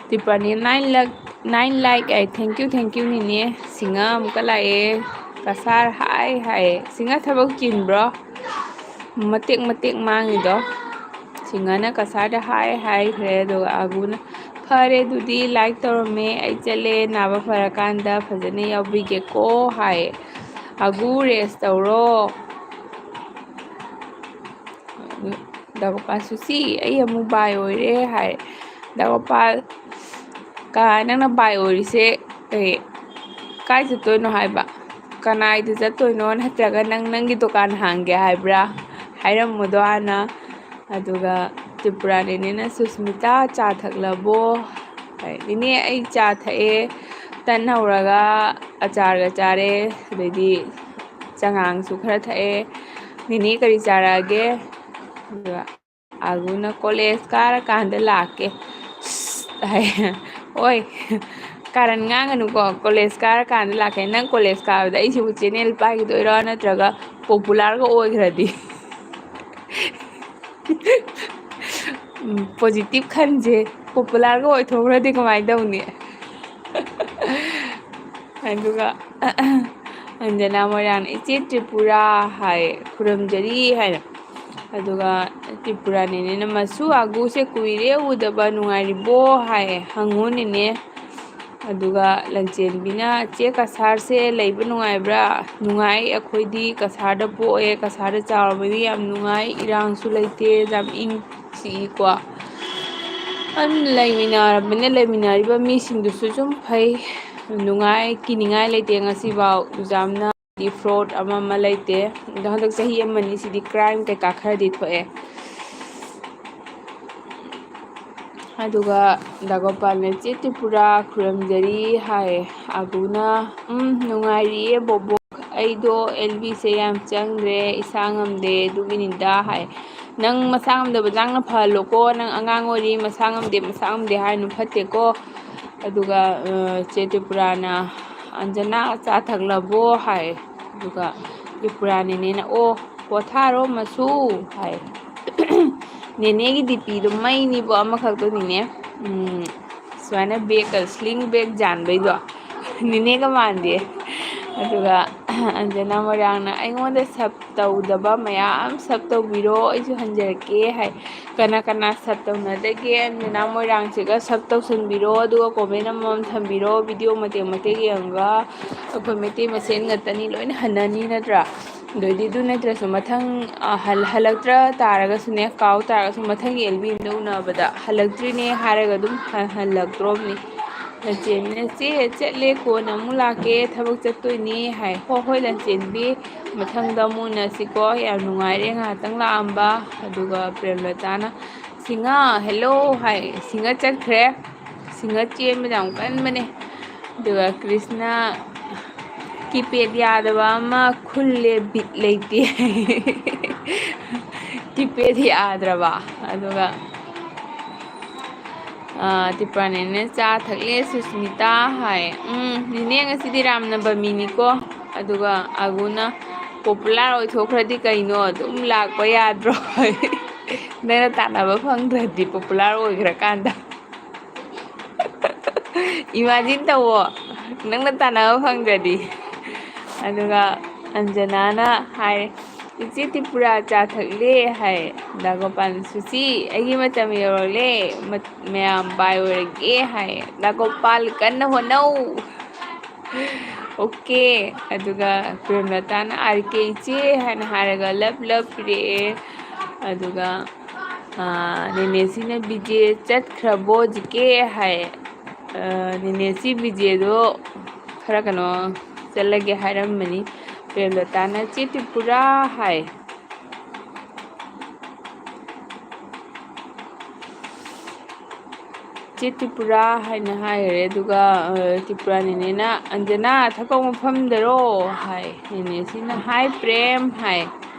ꯇ꯭ꯔꯤꯄꯨꯔꯥ ꯅꯤꯅꯦ, "Nine lakh Nine like ꯑꯩ, thank you, thank you ꯅꯤꯅꯦ꯫ ꯁꯤꯡꯉ ꯑꯃꯨꯛꯀ ꯂꯥꯛꯑꯦ꯫ ꯀꯁꯥꯔ ꯍꯥꯏ ꯍꯥꯏꯌꯦ꯫ ꯁꯤꯡꯉ ꯊꯕꯛ ꯆꯤꯟꯕ꯭ꯔꯣ? ꯃꯇꯦꯛ ꯃꯇꯦꯛ ꯃꯥꯡꯉꯤꯗꯣ꯫ ꯁꯤꯡꯉꯅ ꯀꯁꯥꯔꯗ ꯍꯥꯏ ꯍꯥꯏꯈ꯭ꯔꯦ, ꯑꯗꯨꯒ ꯑꯒꯨꯅ "ꯐꯔꯦ ꯑꯗꯨꯗꯤ, like ꯇꯧꯔꯝꯃꯦ, ꯑꯩ ꯆꯠꯂꯦ, ꯅꯥꯕ ꯐꯔꯀꯥꯟꯗ ꯐꯖꯅ ꯌꯥꯎꯕꯤꯒꯦꯀꯣ" ꯍꯥꯏꯌꯦ꯫ "ꯑꯒꯨ rest ꯇꯧꯔꯣ"꯫ ꯗꯥ ꯒꯣꯄꯥꯜ "ꯁꯨꯁꯤ, ꯑꯩ ꯑꯃꯨꯛ bye ꯑꯣꯏꯔꯦ" ꯍꯥꯏ꯫ ꯗꯥ ꯒꯣꯄꯥꯜ "ꯀꯥ, ꯅꯪꯅ bye ꯑꯣꯏꯔꯤꯁꯦ ꯀꯩ, ꯀꯥꯏ ꯆꯠꯇꯣꯏꯅꯣ ꯍꯥꯏꯕ? ꯀꯅꯥꯏꯗ ꯆꯠꯇꯣꯏꯅꯣ? ꯅꯠꯇ꯭ꯔꯒ ꯅꯪ ꯅꯪꯒꯤ ꯗꯨꯀꯥꯟ ꯍꯥꯡꯒꯦ ꯍꯥꯏꯕ꯭ꯔꯥ? ꯍꯥꯏꯔꯝꯃꯨꯗꯣ ꯍꯥꯟꯅ"꯫ ꯑꯗꯨꯒ ꯇ꯭ꯔꯤꯄꯨꯔꯥ ꯅꯦꯅꯦꯅ "ꯁꯨꯁꯃꯤꯇꯥ, ꯆꯥ ꯊꯛꯂꯕꯣ?" ꯍꯥꯏ꯫ "ꯅꯦꯅꯦ, ꯑꯩ ꯆꯥ ꯊꯛꯑꯦ, ꯇꯟ ꯍꯧꯔꯒ ꯑꯆꯥꯔꯒ ꯆꯥꯔꯦ, ꯑꯗꯩꯗꯤ ꯆꯉꯥꯡꯁꯨ ꯈꯔ ꯊꯛꯑꯦ꯫ ꯅꯦꯅꯦ ꯀꯔꯤ ꯆꯥꯔꯛꯑꯒꯦ?" ꯑꯗꯨꯒ ꯑꯒꯨꯅ "ꯀꯣꯂꯦꯖ ꯀꯥꯔꯀꯥꯟꯗ ꯂꯥꯛꯀꯦ" ꯍꯥꯏ꯫ "ꯑꯣꯏ, ꯀꯥꯔꯟ ꯉꯥꯡꯒꯅꯨꯀꯣ, ꯀꯣꯂꯦꯖ ꯀꯥꯔꯀꯥꯟꯗ ꯂꯥꯛꯀꯦ꯫ ꯅꯪ ꯀꯣꯂꯦꯖ ꯀꯥꯕꯗ ꯑꯩꯁꯤꯕꯨ ꯆꯦꯅꯦꯜ ꯄꯥꯏꯈꯤꯗꯣꯏꯔꯣ? ꯅꯠꯇ꯭ꯔꯒ ꯄꯣꯄꯨꯂꯔꯒ ꯑꯣꯏꯈ꯭ꯔꯗꯤ?" ꯎꯝ, positive ꯈꯟꯁꯦ꯫ ꯄꯣꯄꯨꯂꯔꯒ ꯑꯣꯏꯊꯣꯛꯈ꯭ꯔꯗꯤ ꯀꯃꯥꯏꯅ ꯇꯧꯅꯤ? ꯑꯗꯨꯒ ꯑꯟꯖꯅꯥ ꯃꯣꯏꯔꯥꯡꯅ "ꯏꯆꯦ ꯇ꯭ꯔꯤꯄꯨꯔꯥ" ꯍꯥꯏ, "ꯈꯨꯔꯨꯝꯖꯔꯤ" ꯍꯥꯏꯅ꯫ ꯑꯗꯨꯒ ꯇ꯭ꯔꯤꯄꯨꯔꯥ ꯅꯦꯅꯦꯅ "ꯃꯁꯨ ꯑꯒꯨꯁꯦ ꯀꯨꯏꯔꯦ ꯎꯗꯕ, ꯅꯨꯡꯉꯥꯏꯔꯤꯕꯣ?" ꯍꯥꯏ, "ꯍꯪꯉꯨ ꯅꯦꯅꯦ"꯫ ꯑꯗꯨꯒ ꯂꯟꯆꯦꯟꯕꯤꯅ "ꯆꯦ, ꯀꯁꯥꯔꯁꯦ ꯂꯩꯕ ꯅꯨꯡꯉꯥꯏꯕ꯭ꯔꯥ?" "ꯅꯨꯡꯉꯥꯏ, ꯑꯩꯈꯣꯏꯗꯤ ꯀꯁꯥꯔꯗ ꯄꯣꯛꯑꯦ, ꯀꯁꯥꯔꯗ ꯆꯥꯎꯔꯕꯅꯤ, ꯌꯥꯝ ꯅꯨꯡꯉꯥꯏ, ꯏꯔꯥꯡꯁꯨ ꯂꯩꯇꯦ, ꯌꯥꯝ ꯏꯪ ꯆꯤꯛꯏꯀꯣ꯫ ꯑꯗꯨꯝ ꯂꯩꯃꯤꯟꯅꯔꯕꯅꯤꯅ ꯂꯩꯃꯤꯟꯅꯔꯤꯕ ꯃꯤꯁꯤꯡꯗꯨꯁꯨ ꯁꯨꯝ ꯐꯩ, ꯅꯨꯡꯉꯥꯏ, ꯀꯤꯅꯤꯡꯉꯥꯏ ꯂꯩꯇꯦ ꯉꯁꯤꯐꯥꯎ꯫ ꯌꯥꯝꯅ ꯍꯥꯏꯗꯤ fraud ꯑꯃ ꯑꯃ ꯂꯩꯇꯦ꯫ ꯑꯗꯣ ꯍꯟꯗꯛ ꯆꯍꯤ ꯑꯃꯅꯤ ꯁꯤꯗꯤ crime ꯀꯩꯀꯥ ꯈꯔꯗꯤ ꯊꯣꯛꯑꯦ꯫ ꯑꯗꯨꯒ ꯗꯥ ꯒꯣꯄꯥꯜꯅ "ꯆꯦ ꯇ꯭ꯔꯤꯄꯨꯔꯥ, ꯈꯨꯔꯨꯝꯖꯔꯤ" ꯍꯥꯏ꯫ ꯑꯒꯨꯅ "ꯎꯝ, ꯅꯨꯡꯉꯥꯏꯔꯤꯌꯦ ꯕꯣꯕꯣꯛ, ꯑꯩꯗꯣ ꯑꯦꯜ ꯕꯤꯁꯦ ꯌꯥꯝ ꯆꯪꯗ꯭ꯔꯦ, ꯏꯁꯥ ꯉꯝꯗꯦ, ꯑꯗꯨꯒꯤꯅꯤꯗ" ꯍꯥꯏ꯫ "ꯅꯪ ꯃꯁꯥ ꯉꯝꯗꯕ ꯆꯥꯡꯅ ꯐꯍꯜꯂꯣꯀꯣ, ꯅꯪ ꯑꯉꯥꯡ ꯑꯣꯏꯔꯤ, ꯃꯁꯥ ꯉꯝꯗꯦ, ꯃꯁꯥ ꯉꯝꯗꯦ ꯍꯥꯏꯅꯨ, ꯐꯠꯇꯦꯀꯣ"꯫ ꯑꯗꯨꯒ, ꯑ, ꯆꯦ ꯇ꯭ꯔꯤꯄꯨꯔꯥꯅ "ꯑꯟꯖꯅꯥ, ꯆꯥ ꯊꯛꯂꯕꯣ?" ꯍꯥꯏ꯫ ꯑꯗꯨꯒ ꯇ꯭ꯔꯤꯄꯨꯔꯥ ꯅꯦꯅꯦꯅ "ꯑꯣ, ꯄꯣꯊꯥꯔꯣ ꯃꯁꯨ" ꯍꯥꯏ꯫ ꯅꯦꯅꯦꯒꯤ ꯗꯤ ꯄꯤꯗꯣ ꯃꯩꯅꯤꯕꯣ, ꯑꯃꯈꯛꯇꯣ ꯅꯦꯅꯦ꯫ ꯎꯝ, ꯁꯨꯃꯥꯏꯅ ꯕꯦꯒꯀ, ꯁ꯭ꯂꯤꯡ ꯕꯦꯒ ꯌꯥꯟꯕꯩꯗꯣ꯫ ꯅꯤꯅꯦꯒ ꯃꯥꯟꯗꯦ꯫ ꯑꯗꯨꯒ ꯑꯟꯖꯅꯥ ꯃꯣꯏꯔꯥꯡꯅ, "ꯑꯩꯉꯣꯟꯗ ꯁꯕ ꯇꯧꯗꯕ ꯃꯌꯥꯝ ꯁꯕ ꯇꯧꯕꯤꯔꯣ, ꯑꯩꯁꯨ ꯍꯟꯖꯔꯛꯀꯦ" ꯍꯥꯏ꯫ ꯀꯅꯥ ꯀꯅꯥ ꯁꯕ ꯇꯧꯅꯗꯒꯦ? ꯑꯟꯖꯅꯥ ꯃꯣꯏꯔꯥꯡꯁꯤꯒ ꯁꯕ ꯇꯧꯁꯟꯕꯤꯔꯣ, ꯑꯗꯨꯒ ꯀꯣꯃꯦꯟ ꯑꯃꯃꯝ ꯊꯝꯕꯤꯔꯣ꯫ ꯚꯤꯗꯤꯑꯣ ꯃꯇꯦꯛ ꯃꯇꯦꯛ ꯌꯦꯡꯉꯒ ꯑꯩꯈꯣꯏ ꯃꯩꯇꯩ ꯃꯁꯦꯟ ꯉꯥꯛꯇꯅꯤ, ꯂꯣꯏꯅ ꯍꯟꯅꯅꯤ ꯅꯠꯇ꯭ꯔꯥ? ꯑꯗꯩꯗꯤ ꯑꯗꯨ ꯅꯠꯇ꯭ꯔꯁꯨ ꯃꯊꯪ, ꯑ, ꯍꯜ-, ꯍꯜꯂꯛꯇ꯭ꯔ ꯇꯥꯔꯒꯁꯨꯅꯦ, ꯀꯥꯎ ꯇꯥꯔꯒꯁꯨ ꯃꯊꯪꯒꯤ ꯑꯦꯜꯕꯤ ꯑꯃꯗ ꯎꯅꯕꯗ ꯍꯜꯂꯛꯇ꯭ꯔꯤꯅꯦ ꯍꯥꯏꯔꯒ ꯑꯗꯨꯝ ꯍ-, ꯍꯜꯂꯛꯇ꯭ꯔꯣꯕꯅꯤ꯫ ꯂꯟꯆꯦꯟꯕꯤꯅ, "ꯆꯦ, ꯆꯠꯂꯦ, ꯀꯣꯟꯅ ꯑꯃꯨꯛ ꯂꯥꯛꯀꯦ, ꯊꯕꯛ ꯆꯠꯇꯣꯏꯅꯦ" ꯍꯥꯏ꯫ "ꯍꯣ, ꯍꯣꯏ ꯂꯟꯆꯦꯟꯕꯤ, ꯃꯊꯪꯗ ꯑꯃꯨꯛ ꯎꯅꯁꯤꯀꯣ, ꯌꯥꯝ ꯅꯨꯡꯉꯥꯏꯔꯦ ꯉꯥꯏꯍꯥꯛꯇꯪ ꯂꯥꯛꯑꯝꯕ"꯫ ꯑꯗꯨꯒ ꯄ꯭ꯔꯦꯝꯂꯇꯥꯅ, "ꯁꯤꯡꯍ, ꯍꯦꯜꯂꯣ" ꯍꯥꯏ꯫ ꯁꯤꯡꯍ ꯆꯠꯈ꯭ꯔꯦ꯫ ꯁꯤꯡꯍ ꯆꯦꯟꯕꯗ ꯌꯥꯝ ꯀꯟꯕꯅꯦ꯫ ꯑꯗꯨꯒ ꯀ꯭ꯔꯤꯁꯅ, "ꯀꯤꯄꯦꯗ ꯌꯥꯗꯕ ꯑꯃ ꯈꯨꯜꯂꯦ, ꯕꯤꯠ ꯂꯩꯇꯦ" ꯀꯤꯄꯦꯗ ꯌꯥꯗ꯭ꯔꯕ꯫ ꯑꯗꯨꯒ ꯑꯥ, ꯇ꯭ꯔꯤꯄꯨꯔꯥ ꯅꯦꯅꯦ ꯆꯥ ꯊꯛꯂꯦ ꯁꯨꯁꯃꯤꯇꯥ ꯍꯥꯏ꯫ ꯎꯝ, ꯅꯦꯅꯦ ꯉꯁꯤꯗꯤ ꯔꯥꯝꯅꯕꯃꯤꯅꯤꯀꯣ꯫ ꯑꯗꯨꯒ ꯑꯒꯨꯅ, "ꯄꯣꯄꯨꯂꯔ ꯑꯣꯏꯊꯣꯛꯈ꯭ꯔꯗꯤ ꯀꯩꯅꯣ, ꯑꯗꯨꯝ ꯂꯥꯛꯄ ꯌꯥꯗ꯭ꯔꯣ?" ꯅꯪꯅ ꯇꯥꯟꯅꯕ ꯐꯪꯗ꯭ꯔꯗꯤ ꯄꯣꯄꯨꯂꯔ ꯑꯣꯏꯈ꯭ꯔꯀꯥꯟꯗ꯫ ꯏꯃꯥꯖꯤꯟ ꯇꯧꯋꯣ, ꯅꯪꯅ ꯇꯥꯟꯅꯕ ꯐꯪꯗ꯭ꯔꯗꯤ꯫ ꯑꯗꯨꯒ ꯑꯟꯖꯅꯥꯅ ꯍꯥꯏꯔꯦ, "ꯏꯆꯦ ꯇ꯭ꯔꯤꯄꯨꯔꯥ ꯆꯥ ꯊꯛꯂꯦ" ꯍꯥꯏ꯫ ꯗꯥ ꯒꯣꯄꯥꯜ, "ꯁꯨꯆꯤ, ꯑꯩꯒꯤ ꯃꯇꯝ ꯌꯧꯔꯛꯂꯦ, ꯃ-, ꯃꯌꯥꯝ ꯕꯥꯏ ꯑꯣꯏꯔꯒꯦ" ꯍꯥꯏ꯫ ꯗꯥ ꯒꯣꯄꯥꯜ, ꯀꯟꯅ ꯍꯣꯠꯅꯧ꯫ ꯑꯣꯀꯦ꯫ ꯑꯗꯨꯒ ꯄ꯭ꯔꯦꯝꯂꯇꯥꯅ "ꯑꯥꯔ ꯀꯦ ꯏꯆꯦ" ꯍꯥꯏꯅ ꯍꯥꯏꯔꯒ ꯂꯞ ꯂꯞ ꯄꯤꯔꯛꯑꯦ꯫ ꯑꯗꯨꯒ, ꯑꯥ, ꯅꯦꯅꯦꯁꯤꯅ, "ꯕꯤꯖꯦ ꯆꯠꯈ꯭ꯔꯕꯣ ꯖꯤꯀꯦ?" ꯍꯥꯏ꯫ ꯑꯥ, ꯅꯦꯅꯦꯁꯤ ꯕꯤꯖꯦꯗꯣ ꯈꯔ ꯀꯩꯅꯣ ꯆꯠꯂꯒꯦ ꯍꯥꯏꯔꯝꯕꯅꯤ꯫ ꯄ꯭ꯔꯦꯝꯂꯇꯥꯅ, "ꯆꯦ ꯇ꯭ꯔꯤꯄꯨꯔꯥ" ꯍꯥꯏ꯫ "ꯆꯦ ꯇ꯭ꯔꯤꯄꯨꯔꯥ" ꯍꯥꯏꯅ ꯍꯥꯏꯈ꯭ꯔꯦ꯫ ꯑꯗꯨꯒ, ꯑ, ꯇ꯭ꯔꯤꯄꯨꯔꯥ ꯅꯦꯅꯦꯅ, "ꯑꯟꯖꯅꯥ, ꯊꯕꯛ ꯃꯐꯝꯗꯔꯣ?" ꯍꯥꯏ꯫ ꯅꯦꯅꯦꯁꯤꯅ, "ꯍꯥꯏ ꯄ꯭ꯔꯦꯝ" ꯍꯥꯏ꯫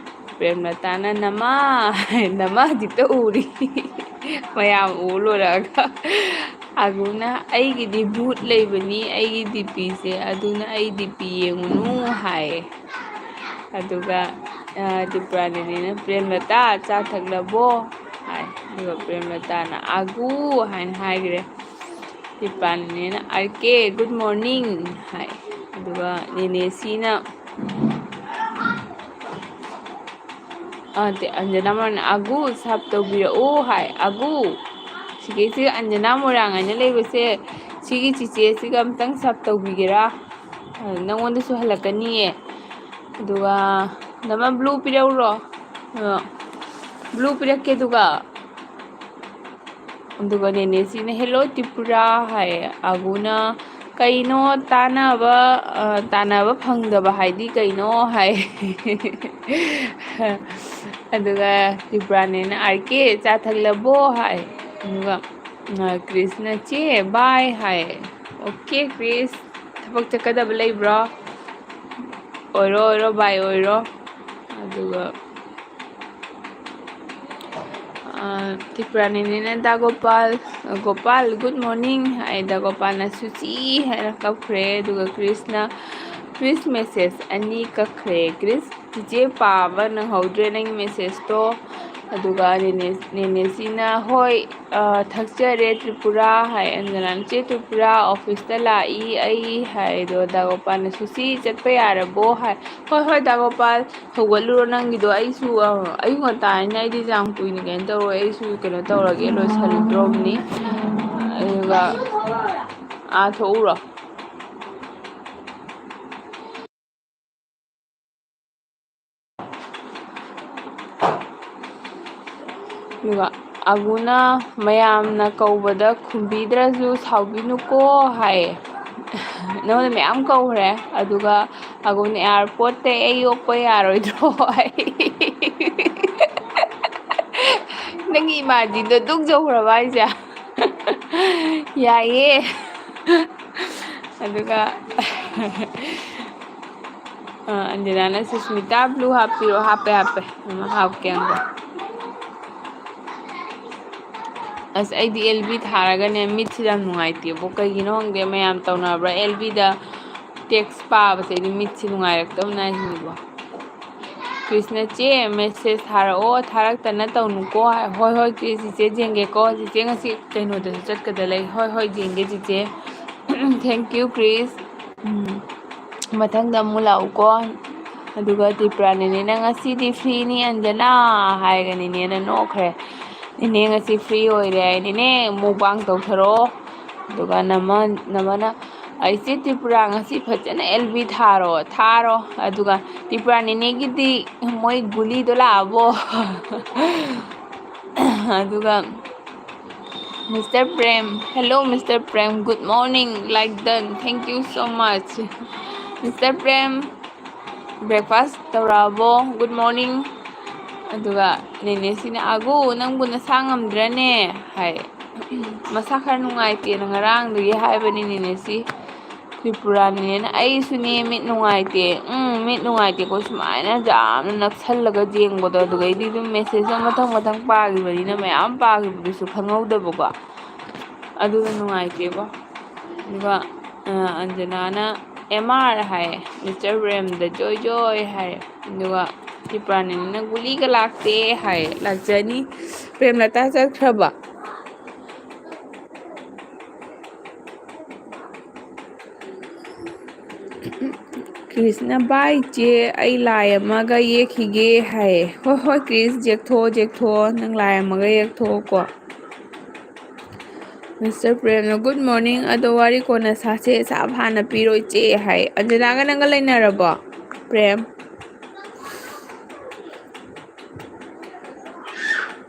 ꯄ꯭ꯔꯦꯝꯂꯇꯥꯅ, "ꯅꯃꯥ" ꯍꯥꯏ꯫ ꯅꯃꯥ ꯍꯧꯖꯤꯛꯇ ꯎꯔꯤ꯫ ꯃꯌꯥꯝ ꯎ ꯂꯣꯏꯔꯛꯑꯒ꯫ ꯑꯒꯨꯅ, "ꯑꯩꯒꯤꯗꯤ ꯚꯨꯠ ꯂꯩꯕꯅꯤ, ꯑꯩꯒꯤ ꯗꯤ ꯄꯤꯁꯦ, ꯑꯗꯨꯅ ꯑꯩ ꯗꯤ ꯄꯤ ꯌꯦꯡꯉꯨꯅꯨ" ꯍꯥꯏꯌꯦ꯫ ꯑꯗꯨꯒ, ꯑ, ꯇ꯭ꯔꯤꯄꯨꯔꯥ ꯅꯦꯅꯦꯅ, "ꯄ꯭ꯔꯦꯝꯂꯇꯥ, ꯆꯥ ꯊꯛꯂꯕꯣ?" ꯍꯥꯏ꯫ ꯑꯗꯨꯒ ꯄ꯭ꯔꯦꯝꯂꯇꯥꯅ, "ꯑꯒꯨ" ꯍꯥꯏꯅ ꯍꯥꯏꯈ꯭ꯔꯦ꯫ ꯇꯤꯄꯥꯟꯅꯦꯅ, "ꯑꯥꯔ ꯀꯦ, good morning" ꯍꯥꯏ꯫ ꯑꯗꯨꯒ ꯅꯦꯅꯦꯁꯤꯅ, ꯑ, ꯇꯦ-, ꯑꯟꯖꯅꯥ ꯃꯣꯏꯔꯥꯡꯅ, "ꯑꯒꯨ, ꯁꯥꯞ ꯇꯧꯕꯤꯔꯛꯎ" ꯍꯥꯏ꯫ "ꯑꯒꯨ, ꯁꯤꯒꯤꯁꯤ ꯑꯟꯖꯅꯥ ꯃꯣꯏꯔꯥꯡ ꯍꯥꯏꯅ ꯂꯩꯕꯁꯦ, ꯁꯤꯒꯤ ꯆꯤꯆꯦꯁꯤꯒ ꯑꯝꯇꯪ ꯁꯥꯞ ꯇꯧꯕꯤꯒꯦꯔꯥ? ꯑ, ꯅꯪꯉꯣꯟꯗꯁꯨ ꯍꯜꯂꯛꯀꯅꯤꯌꯦ"꯫ ꯑꯗꯨꯒ, "ꯅꯃ blue ꯄꯤꯔꯛꯎꯔꯣ?" ꯑ, "Blue ꯄꯤꯔꯛꯀꯦ"꯫ ꯑꯗꯨꯒ, ꯑꯗꯨꯒ ꯅꯦꯅꯦꯁꯤꯅ, "Hello ꯇ꯭ꯔꯤꯄꯨꯔꯥ" ꯍꯥꯏ꯫ ꯑꯒꯨꯅ, "ꯀꯩꯅꯣ ꯇꯥꯟꯅꯕ, ꯑ, ꯇꯥꯟꯅꯕ ꯐꯪꯗꯕ ꯍꯥꯏꯗꯤ ꯀꯩꯅꯣ?" ꯍꯥꯏ꯫ ꯑꯗꯨꯒ ꯇ꯭ꯔꯤꯄꯨꯔꯥꯅꯦꯅ, "ꯑꯥꯔ ꯀꯦ, ꯆꯥ ꯊꯛꯂꯕꯣ?" ꯍꯥꯏ꯫ ꯑꯗꯨꯒ, ꯑ, ꯀ꯭ꯔꯤꯁꯅ, "ꯆꯦ, bye" ꯍꯥꯏ꯫ "ꯑꯣꯀꯦ ꯀ꯭ꯔꯤꯁ, ꯊꯕꯛ ꯆꯠꯀꯗꯕ ꯂꯩꯕ꯭ꯔꯣ?" "ꯑꯣꯏꯔꯣ, ꯑꯣꯏꯔꯣ, bye ꯑꯣꯏꯔꯣ"꯫ ꯑꯗꯨꯒ, ꯑ, ꯇ꯭ꯔꯤꯄꯨꯔꯥꯅꯤꯅꯤꯅ ꯗꯥ ꯒꯣꯄꯥꯜ, "ꯒꯣꯄꯥꯜ, good morning" ꯍꯥꯏ꯫ ꯗꯥ ꯒꯣꯄꯥꯜꯅ "ꯁꯨꯆꯤ" ꯍꯥꯏꯅ ꯀꯛꯈ꯭ꯔꯦ꯫ ꯑꯗꯨꯒ ꯀ꯭ꯔꯤꯁꯅ, ꯀ꯭ꯔꯤꯁ message ꯑꯅꯤ ꯀꯛꯈ꯭ꯔꯦ꯫ "ꯀ꯭ꯔꯤꯁ, ꯆꯤꯆꯦ ꯄꯥꯕ ꯅꯪꯍꯧꯗ꯭ꯔꯦ ꯅꯪꯒꯤ messageꯇꯣ"꯫ ꯑꯗꯨꯒ ꯅꯦꯅꯦ-, ꯅꯦꯅꯦꯁꯤꯅ, "ꯍꯣꯏ, ꯑ, ꯊꯛꯆꯔꯦ ꯇ꯭ꯔꯤꯄꯨꯔꯥ" ꯍꯥꯏ꯫ ꯑꯟꯖꯅꯥꯅ, "ꯆꯦ ꯇ꯭ꯔꯤꯄꯨꯔꯥ, ꯑꯣꯐꯤꯁꯇ ꯂꯥꯛꯏ ꯑꯩ" ꯍꯥꯏ꯫ ꯑꯗꯣ ꯗꯥ ꯒꯣꯄꯥꯜꯅ, "ꯁꯨꯆꯤ, ꯆꯠꯄ ꯌꯥꯔꯕꯣ?" ꯍꯥꯏ꯫ "ꯍꯣꯏ, ꯍꯣꯏ, ꯗꯥ ꯒꯣꯄꯥꯜ, ꯍꯧꯒꯠꯂꯨꯔꯣ ꯅꯪꯒꯤꯗꯣ, ꯑꯩꯁꯨ, ꯑ, ꯑꯌꯨꯛ ꯉꯟꯇꯥꯅꯤꯅ ꯑꯩꯗꯤ ꯌꯥꯝ ꯀꯨꯏꯅ ꯀꯩꯅꯣ ꯇꯧꯔꯣꯏ, ꯑꯩꯁꯨ ꯀꯩꯅꯣ ꯇꯧꯔꯒꯦ, ꯂꯣꯏꯁꯜꯂꯨꯗ꯭ꯔꯣꯕꯅꯤ, ꯑꯗꯨꯒ ꯑꯥ ꯊꯣꯛꯎꯔꯣ"꯫ ꯑꯗꯨꯒ ꯑꯒꯨꯅ, "ꯃꯌꯥꯝꯅ ꯀꯧꯕꯗ ꯈꯨꯝꯕꯤꯗ꯭ꯔꯁꯨ ꯁꯥꯎꯕꯤꯅꯨꯀꯣ" ꯍꯥꯏꯌꯦ꯫ "ꯅꯉꯣꯟꯗ ꯃꯌꯥꯝ ꯀꯧꯈ꯭ꯔꯦ"꯫ ꯑꯗꯨꯒ ꯑꯒꯨꯅ, "ꯑꯦꯌꯥꯔꯄꯣꯔꯠꯇ ꯑꯩ ꯑꯣꯛꯄ ꯌꯥꯔꯣꯏꯗ꯭ꯔꯣ?" ꯍꯥꯏ꯫ ꯅꯪꯒꯤ ꯏꯃꯥꯟꯕꯤꯗꯣ ꯑꯗꯨꯛ ꯌꯧꯈ꯭ꯔꯕ ꯍꯥꯏꯁꯦ? ꯌꯥꯏꯌꯦ꯫ ꯑꯗꯨꯒ, ꯑ, ꯑꯟꯖꯅꯥꯅ, "ꯁꯨꯁꯃꯤꯇꯥ, blue ꯍꯥꯞꯄꯤꯔꯣ?" "ꯍꯥꯞꯄꯦ, ꯍꯥꯞꯄꯦ꯫ ꯎꯝ, ꯍꯥꯞꯀꯦ ꯑꯝꯇ"꯫ ꯑꯁ, ꯑꯩꯗꯤ ꯑꯦꯜ ꯕꯤ ꯊꯥꯔꯒꯅꯦ, ꯃꯤꯠꯁꯦ ꯌꯥꯝ ꯅꯨꯡꯉꯥꯏꯇꯦꯕꯣ꯫ ꯀꯩꯒꯤꯅꯣ ꯈꯪꯗꯦ, ꯃꯌꯥꯝ ꯇꯧꯅꯕ꯭ꯔꯥ? ꯑꯦꯜ ꯕꯤꯗ text ꯄꯥꯕꯁꯦ ꯑꯩꯗꯤ ꯃꯤꯠꯁꯦ ꯅꯨꯡꯉꯥꯏꯔꯛꯇꯕꯅ ꯍꯥꯏꯁꯤꯅꯤꯕꯣ꯫ ꯀ꯭ꯔꯤꯁꯅ, "ꯆꯦ, ꯃꯦꯁꯦꯖ ꯊꯥꯔꯛꯑꯣ, ꯊꯥꯔꯛꯇꯅ ꯇꯧꯅꯨꯀꯣ" ꯍꯥꯏ꯫ "ꯍꯣꯏ, ꯍꯣꯏ, ꯆꯦ, ꯆꯤꯆꯦ ꯌꯦꯡꯒꯦꯀꯣ꯫ ꯆꯤꯆꯦ ꯉꯁꯤ ꯀꯩꯅꯣꯗꯁꯨ ꯆꯠꯀꯗ ꯂꯩ"꯫ "ꯍꯣꯏ, ꯍꯣꯏ, ꯌꯦꯡꯒꯦ, ꯆꯤꯆꯦ"꯫ Thank you, ꯀ꯭ꯔꯤꯁ꯫ ꯎꯝ, ꯃꯊꯪꯗ ꯑꯃꯨꯛ ꯂꯥꯛꯎꯀꯣ꯫ ꯑꯗꯨꯒ ꯇ꯭ꯔꯤꯄꯨꯔꯥ ꯅꯦꯅꯦꯅ, "ꯉꯁꯤꯗꯤ ꯐ꯭ꯔꯤꯅꯤ ꯑꯟꯖꯅꯥ" ꯍꯥꯏꯔꯒ ꯅꯦꯅꯦꯅ ꯅꯣꯛꯈ꯭ꯔꯦ꯫ "ꯅꯦꯅꯦ ꯉꯁꯤ ꯐ꯭ꯔꯤ ꯑꯣꯏꯔꯦ ꯍꯥꯏ꯫ "ꯅꯦꯅꯦ, ꯃꯨꯛꯕꯥꯡ ꯇꯧꯊꯔꯛꯑꯣ"꯫ ꯑꯗꯨꯒ ꯅꯃ-, ꯅꯃꯅ, "ꯑꯩꯁꯦ ꯇ꯭ꯔꯤꯄꯨꯔꯥ ꯉꯁꯤ ꯐꯖꯅ ꯑꯦꯜ ꯕꯤ ꯊꯥꯔꯣ, ꯊꯥꯔꯣ"꯫ ꯑꯗꯨꯒ ꯇ꯭ꯔꯤꯄꯨꯔꯥ ꯅꯦꯅꯦꯒꯤꯗꯤ ꯃꯣꯏ ꯒꯨꯂꯤꯗꯣ ꯂꯥꯛꯑꯕꯣ? ꯑꯗꯨꯒ mister Prem, "Hello, mister Prem, good morning, like done, thank you so much"꯫ Mister Prem, "Breakfast ꯇꯧꯔꯛꯑꯕꯣ? Good morning"꯫ ꯑꯗꯨꯒ ꯅꯦꯅꯦꯁꯤꯅ, "ꯑꯒꯨ, ꯅꯪꯕꯨ ꯅꯁꯥ ꯉꯝꯗ꯭ꯔꯅꯦ?" ꯍꯥꯏ꯫ "ꯃꯁꯥ ꯈꯔ ꯅꯨꯡꯉꯥꯏꯇꯦꯅ ꯉꯔꯥꯡꯗꯒꯤ ꯍꯥꯏꯕꯅꯤ ꯅꯦꯅꯦꯁꯤ"꯫ ꯇ꯭ꯔꯤꯄꯨꯔꯥ ꯅꯦꯅꯦꯅ, "ꯑꯩꯁꯨꯅꯦ, ꯃꯤꯠ ꯅꯨꯡꯉꯥꯏꯇꯦ"꯫ "ꯎꯝ, ꯃꯤꯠ ꯅꯨꯡꯉꯥꯏꯇꯦꯀꯣ, ꯁꯨꯃꯥꯏꯅ ꯌꯥꯝꯅ ꯅꯛꯁꯜꯂꯒ ꯌꯦꯡꯕꯗꯣ"꯫ ꯑꯗꯨꯒꯩꯗꯤ ꯑꯗꯨꯝ ꯃꯦꯁꯦꯖꯇꯣ ꯃꯊꯪ ꯃꯊꯪ ꯄꯥꯈꯤꯕꯅꯤꯅ, ꯃꯌꯥꯝ ꯄꯥꯈꯤꯕꯗꯨꯁꯨ ꯈꯪꯍꯧꯗꯕꯀꯣ꯫ ꯑꯗꯨꯅ ꯅꯨꯡꯉꯥꯏꯇꯦꯕꯣ꯫ ꯑꯗꯨꯒ, ꯑ, ꯑꯟꯖꯅꯥꯅ "ꯑꯦꯝ ꯑꯥꯔ" ꯍꯥꯏꯌꯦ, "ꯃꯤꯁꯇꯔ ꯄ꯭ꯔꯦꯝꯗ ꯖꯣꯏ ꯖꯣꯏ" ꯍꯥꯏꯌꯦ꯫ ꯑꯗꯨꯒ ꯇ꯭ꯔꯤꯄꯨꯔꯥ ꯅꯦꯅꯦꯅ "ꯒꯨꯂꯤꯒ ꯂꯥꯛꯇꯦ" ꯍꯥꯏꯌꯦ꯫ "ꯂꯥꯛꯆꯅꯤ"꯫ ꯄ꯭ꯔꯦꯝꯂꯇꯥ ꯆꯠꯈ꯭ꯔꯕ? ꯀ꯭ꯔꯤꯁꯅ, "ꯕꯥꯏ ꯆꯦ, ꯑꯩ ꯂꯥꯏ ꯑꯃꯒ ꯌꯦꯛꯈꯤꯒꯦ" ꯍꯥꯏꯌꯦ꯫ "ꯍꯣꯏ, ꯍꯣꯏ, ꯀ꯭ꯔꯤꯁ, ꯌꯦꯛꯊꯣꯛꯑꯣ, ꯌꯦꯛꯊꯣꯛꯑꯣ, ꯅꯪ ꯂꯥꯏ ꯑꯃꯒ ꯌꯦꯛꯊꯣꯛꯑꯣꯀꯣ"꯫ ꯃꯤꯁꯇꯔ ꯄ꯭ꯔꯦꯝꯅ, "Good morning, ꯑꯗꯣ ꯋꯥꯔꯤ ꯀꯣꯟꯅ ꯁꯥꯁꯦ, ꯁꯥꯕ ꯍꯥꯟꯅ ꯄꯤꯔꯣ ꯏꯆꯦ" ꯍꯥꯏ꯫ "ꯑꯟꯖꯅꯥꯒ ꯅꯪꯒ ꯂꯩꯅꯔꯕꯣ, ꯄ꯭ꯔꯦꯝ?"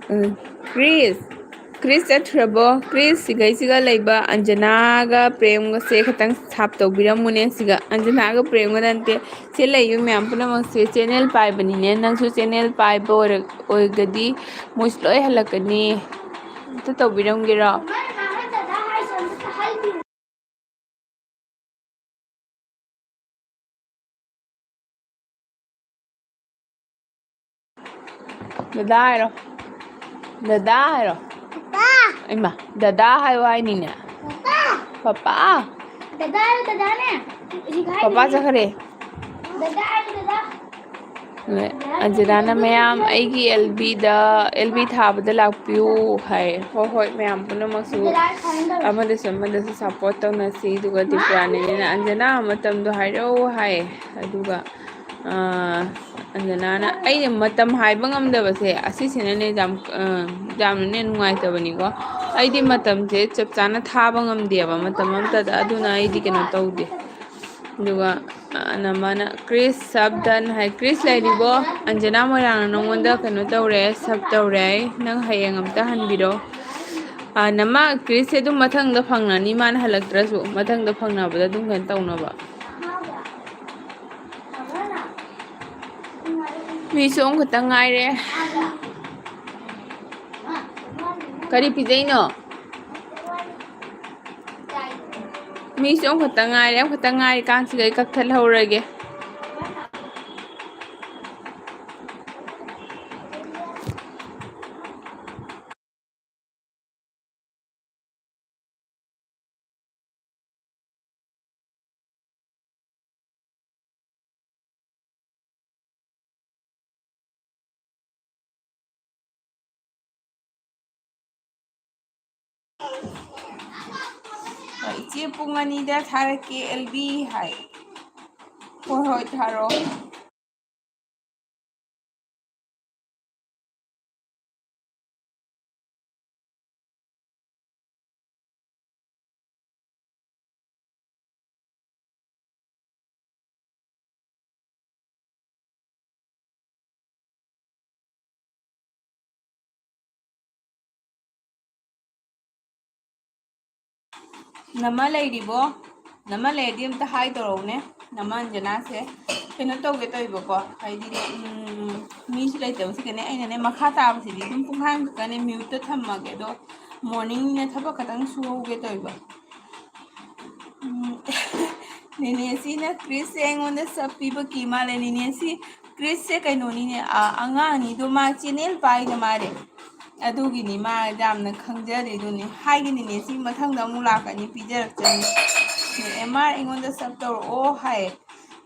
ꯎꯝ, ꯀ꯭ꯔꯤꯁ, ꯀ꯭ꯔꯤꯁ ꯆꯠꯈ꯭ꯔꯕꯣ? ꯀ꯭ꯔꯤꯁ, ꯁꯤꯒꯩꯁꯤꯒ ꯂꯩꯕ ꯑꯟꯖꯅꯥꯒ ꯄ꯭ꯔꯦꯝꯒꯁꯦ ꯈꯤꯇꯪ ꯁꯥꯞ ꯇꯧꯕꯤꯔꯝꯃꯨꯅꯦ꯫ ꯁꯤꯒ ꯑꯟꯖꯅꯥꯒ ꯄ꯭ꯔꯦꯝꯒ ꯅꯠꯇꯦ, ꯁꯤ ꯂꯩꯕ ꯃꯌꯥꯝ ꯄꯨꯝꯅꯃꯛꯁꯦ ꯆꯦꯅꯦꯜ ꯄꯥꯏꯕꯅꯤꯅꯦ꯫ ꯅꯪꯁꯨ ꯆꯦꯅꯦꯜ ꯄꯥꯏꯕ ꯑꯣꯏꯔ-, ꯑꯣꯏꯔꯒꯗꯤ ꯃꯣꯏꯁꯨ ꯂꯣꯏ ꯍꯜꯂꯛꯀꯅꯤ꯫ ꯑꯝꯇ ꯇꯧꯕꯤꯔꯝꯒꯦꯔꯣ? ꯗꯗꯥ ꯍꯥꯏꯔꯣ꯫ ꯗꯗꯥ ꯍꯥꯏꯔꯣ꯫ ꯄꯄꯥ꯫ ꯏꯃꯥ, ꯗꯗꯥ ꯍꯥꯏꯌꯣ ꯍꯥꯏꯅꯤꯅꯦ꯫ ꯄꯄꯥ꯫ ꯄꯄꯥ꯫ ꯗꯗꯥ ꯍꯥꯏꯌꯣ, ꯗꯗꯥꯅꯦ꯫ ꯍꯧꯖꯤꯛ ꯍꯥꯏꯗꯨꯗꯤ꯫ ꯄꯄꯥ ꯆꯠꯈ꯭ꯔꯦ꯫ ꯗꯗꯥ ꯍꯥꯏꯌꯣ, ꯗꯗꯥ꯫ ꯑꯟꯖꯅꯥꯅ ꯃꯌꯥꯝ ꯑꯩꯒꯤ ꯑꯦꯜ ꯕꯤꯗ, ꯑꯦꯜ ꯕꯤ ꯊꯥꯕꯗ ꯂꯥꯛꯄꯤꯌꯨ ꯍꯥꯏ꯫ ꯍꯣꯏ ꯍꯣꯏ, ꯃꯌꯥꯝ ꯄꯨꯝꯅꯃꯛꯁꯨ ꯑꯃꯗꯁꯨ ꯑꯃꯗꯁꯨ ꯁꯞꯄꯣꯔꯠ ꯇꯧꯅꯁꯤ, ꯑꯗꯨꯒ ꯇ꯭ꯔꯤꯄꯨꯔꯥꯅꯤꯅ ꯑꯟꯖꯅꯥ ꯃꯇꯝꯗꯣ ꯍꯥꯏꯔꯛꯑꯣ ꯍꯥꯏ꯫ ꯑꯗꯨꯒ ꯑꯥ, ꯑꯟꯖꯅꯥꯅ ꯑꯩꯅ ꯃꯇꯝ ꯍꯥꯏꯕ ꯉꯝꯗꯕꯁꯦ ꯑꯁꯤꯁꯤꯅꯅꯦ ꯌꯥꯝ, ꯑꯥ, ꯌꯥꯝꯅꯅꯦ ꯅꯨꯡꯉꯥꯏꯇꯕꯅꯤꯀꯣ꯫ ꯑꯩꯗꯤ ꯃꯇꯝꯁꯦ ꯆꯞ ꯆꯥꯅ ꯊꯥꯕ ꯉꯝꯗꯦꯕ ꯃꯇꯝ ꯑꯝꯇꯗ, ꯑꯗꯨꯅ ꯑꯩꯗꯤ ꯀꯩꯅꯣ ꯇꯧꯗꯦ꯫ ꯑꯗꯨꯒ ꯑꯅ ꯃꯥꯅ ꯀ꯭ꯔꯤꯁ ꯁꯞ ꯗꯟ ꯍꯥꯏ꯫ ꯀ꯭ꯔꯤꯁ ꯂꯩꯔꯤꯕꯣ? ꯑꯟꯖꯅꯥ ꯃꯣꯏꯔꯥꯡꯅ ꯅꯉꯣꯟꯗ ꯀꯩꯅꯣ ꯇꯧꯔꯦ, ꯁꯞ ꯇꯧꯔꯦ ꯍꯥꯏ꯫ ꯅꯪ ꯍꯌꯦꯡ ꯑꯝꯇ ꯍꯟꯕꯤꯔꯣ꯫ ꯑ, ꯅꯃ ꯀ꯭ꯔꯤꯁꯁꯦ ꯑꯗꯨꯝ ꯃꯊꯪꯗ ꯐꯪꯅꯅꯤ, ꯃꯥꯅ ꯍꯜꯂꯛꯇ꯭ꯔꯁꯨ ꯃꯊꯪꯗ ꯐꯪꯅꯕꯗ ꯑꯗꯨꯝ ꯀꯩꯅꯣ ꯇꯧꯅꯕ꯫ ꯃꯤꯁꯨ ꯑꯃꯈꯛꯇꯪ ꯉꯥꯏꯔꯦ꯫ ꯀꯔꯤ ꯄꯤꯖꯩꯅꯣ? ꯃꯤꯁꯨ ꯑꯃꯈꯛꯇꯪ ꯉꯥꯏꯔꯦ꯫ ꯑꯃꯈꯛꯇꯪ ꯉꯥꯏꯔꯤ ꯀꯥꯟꯁꯤꯗ ꯑꯩ ꯀꯛꯊꯠꯍꯧꯔꯒꯦ꯫ ꯏꯆꯦ, ꯄꯨꯡ ꯑꯅꯤꯗ ꯊꯥꯔꯛꯀꯦ ꯑꯦꯜ ꯕꯤ ꯍꯥꯏ꯫ ꯍꯣꯏ ꯍꯣꯏ, ꯊꯥꯔꯛꯑꯣ꯫ ꯅꯃ ꯂꯩꯔꯤꯕꯣ? ꯅꯃ ꯂꯩꯔꯗꯤ ꯑꯝꯇ ꯍꯥꯏ ꯇꯧꯔꯛꯎꯅꯦ꯫ ꯅꯃ ꯑꯟꯖꯅꯥꯁꯦ ꯀꯩꯅꯣ ꯇꯧꯒꯦ ꯇꯧꯏꯕꯀꯣ, ꯍꯥꯏꯗꯤꯅꯦ, ꯎꯝ, ꯃꯤꯁꯨ ꯂꯩꯇꯕꯁꯤꯒꯅꯦ, ꯑꯩꯅꯅꯦ ꯃꯈꯥ ꯇꯥꯕꯁꯤꯗꯤ ꯑꯗꯨꯝ ꯄꯨꯡꯍꯥꯡ ꯈꯛꯇꯅꯦ ꯃ꯭ꯌꯨꯠꯇ ꯊꯝꯃꯒꯦ꯫ ꯑꯗꯣ ꯃꯣꯔꯅꯤꯡꯅꯦ ꯊꯕꯛ ꯈꯛꯇꯪ ꯁꯨꯍꯧꯒꯦ ꯇꯧꯏꯕ꯫ ꯎꯝ, ꯅꯦꯅꯦꯁꯤꯅ ꯀ꯭ꯔꯤꯁꯁꯦ ꯑꯩꯉꯣꯟꯗ ꯁꯞ ꯄꯤꯕ ꯀꯤ ꯃꯥꯜꯂꯦ꯫ ꯅꯦꯅꯦꯁꯤ ꯀ꯭ꯔꯤꯁꯁꯦ ꯀꯩꯅꯣꯅꯤꯅꯦ, ꯑ, ꯑꯉꯥꯡꯅꯤꯗꯣ ꯃꯥ ꯆꯦꯅꯦꯜ ꯄꯥꯏꯗ ꯃꯥꯜꯂꯦ꯫ ꯑꯗꯨꯒꯤꯅꯤ ꯃꯥ ꯌꯥꯝꯅ ꯈꯪꯖꯔꯤꯗꯨꯅꯤ꯫ ꯍꯥꯏꯒꯅꯤꯅꯦ, ꯁꯤ ꯃꯊꯪꯗ ꯑꯃꯨꯛ ꯂꯥꯛꯀꯅꯤ, ꯄꯤꯖꯔꯛꯆꯅꯤ꯫ ꯑꯦꯝ ꯑꯥꯔ ꯑꯩꯉꯣꯟꯗ ꯁꯞ ꯇꯧꯔꯛꯑꯣ ꯍꯥꯏ꯫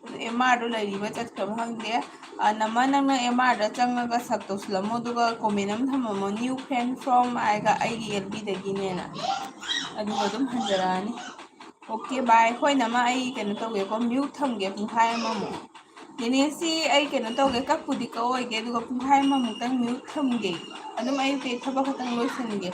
ꯑꯗꯨ ꯑꯦꯝ ꯑꯥꯔꯗꯣ ꯂꯩꯔꯤꯕ ꯆꯠꯈ꯭ꯔꯕ ꯈꯪꯗꯦ꯫ ꯅꯝꯃ ꯅꯪꯅ ꯑꯦꯝ ꯑꯥꯔꯗ ꯆꯪꯉꯒ ꯁꯕ ꯇꯧꯁꯤꯜꯂꯝꯃꯣ, ꯑꯗꯨꯒ ꯀꯣꯃꯦꯟ ꯑꯃ ꯊꯝꯃꯝꯃꯣ, "New friend from" ꯍꯥꯏꯔꯒ, "ꯑꯩꯒꯤ ꯑꯦꯜ ꯕꯤꯗꯒꯤꯅꯦꯅ", ꯑꯗꯨꯒ ꯑꯗꯨꯝ ꯍꯟꯖꯔꯛꯑꯅꯤ꯫ ꯑꯣꯀꯦ, ꯕꯥꯏ꯫ ꯍꯣꯏ ꯅꯝꯃ, ꯑꯩ ꯀꯩꯅꯣ ꯇꯧꯒꯦꯀꯣ, ꯃ꯭ꯌꯨꯠ ꯊꯝꯒꯦ ꯄꯨꯡꯈꯥꯏ ꯑꯃꯃꯨꯛ꯫ ꯅꯦꯅꯦꯁꯤ, ꯑꯩ ꯀꯩꯅꯣ ꯇꯧꯒꯦ, ꯀꯛꯄꯨꯗꯤ ꯀꯛꯑꯣꯏꯒꯦ, ꯑꯗꯨꯒ ꯄꯨꯡꯈꯥꯏ ꯑꯃꯃꯨꯛꯇꯪ ꯃ꯭ꯌꯨꯠ ꯊꯝꯒꯦ꯫ ꯑꯗꯨꯝ ꯑꯌꯨꯛꯀꯤ ꯊꯕꯛ ꯈꯛꯇꯪ ꯂꯣꯏꯁꯤꯟꯒꯦ꯫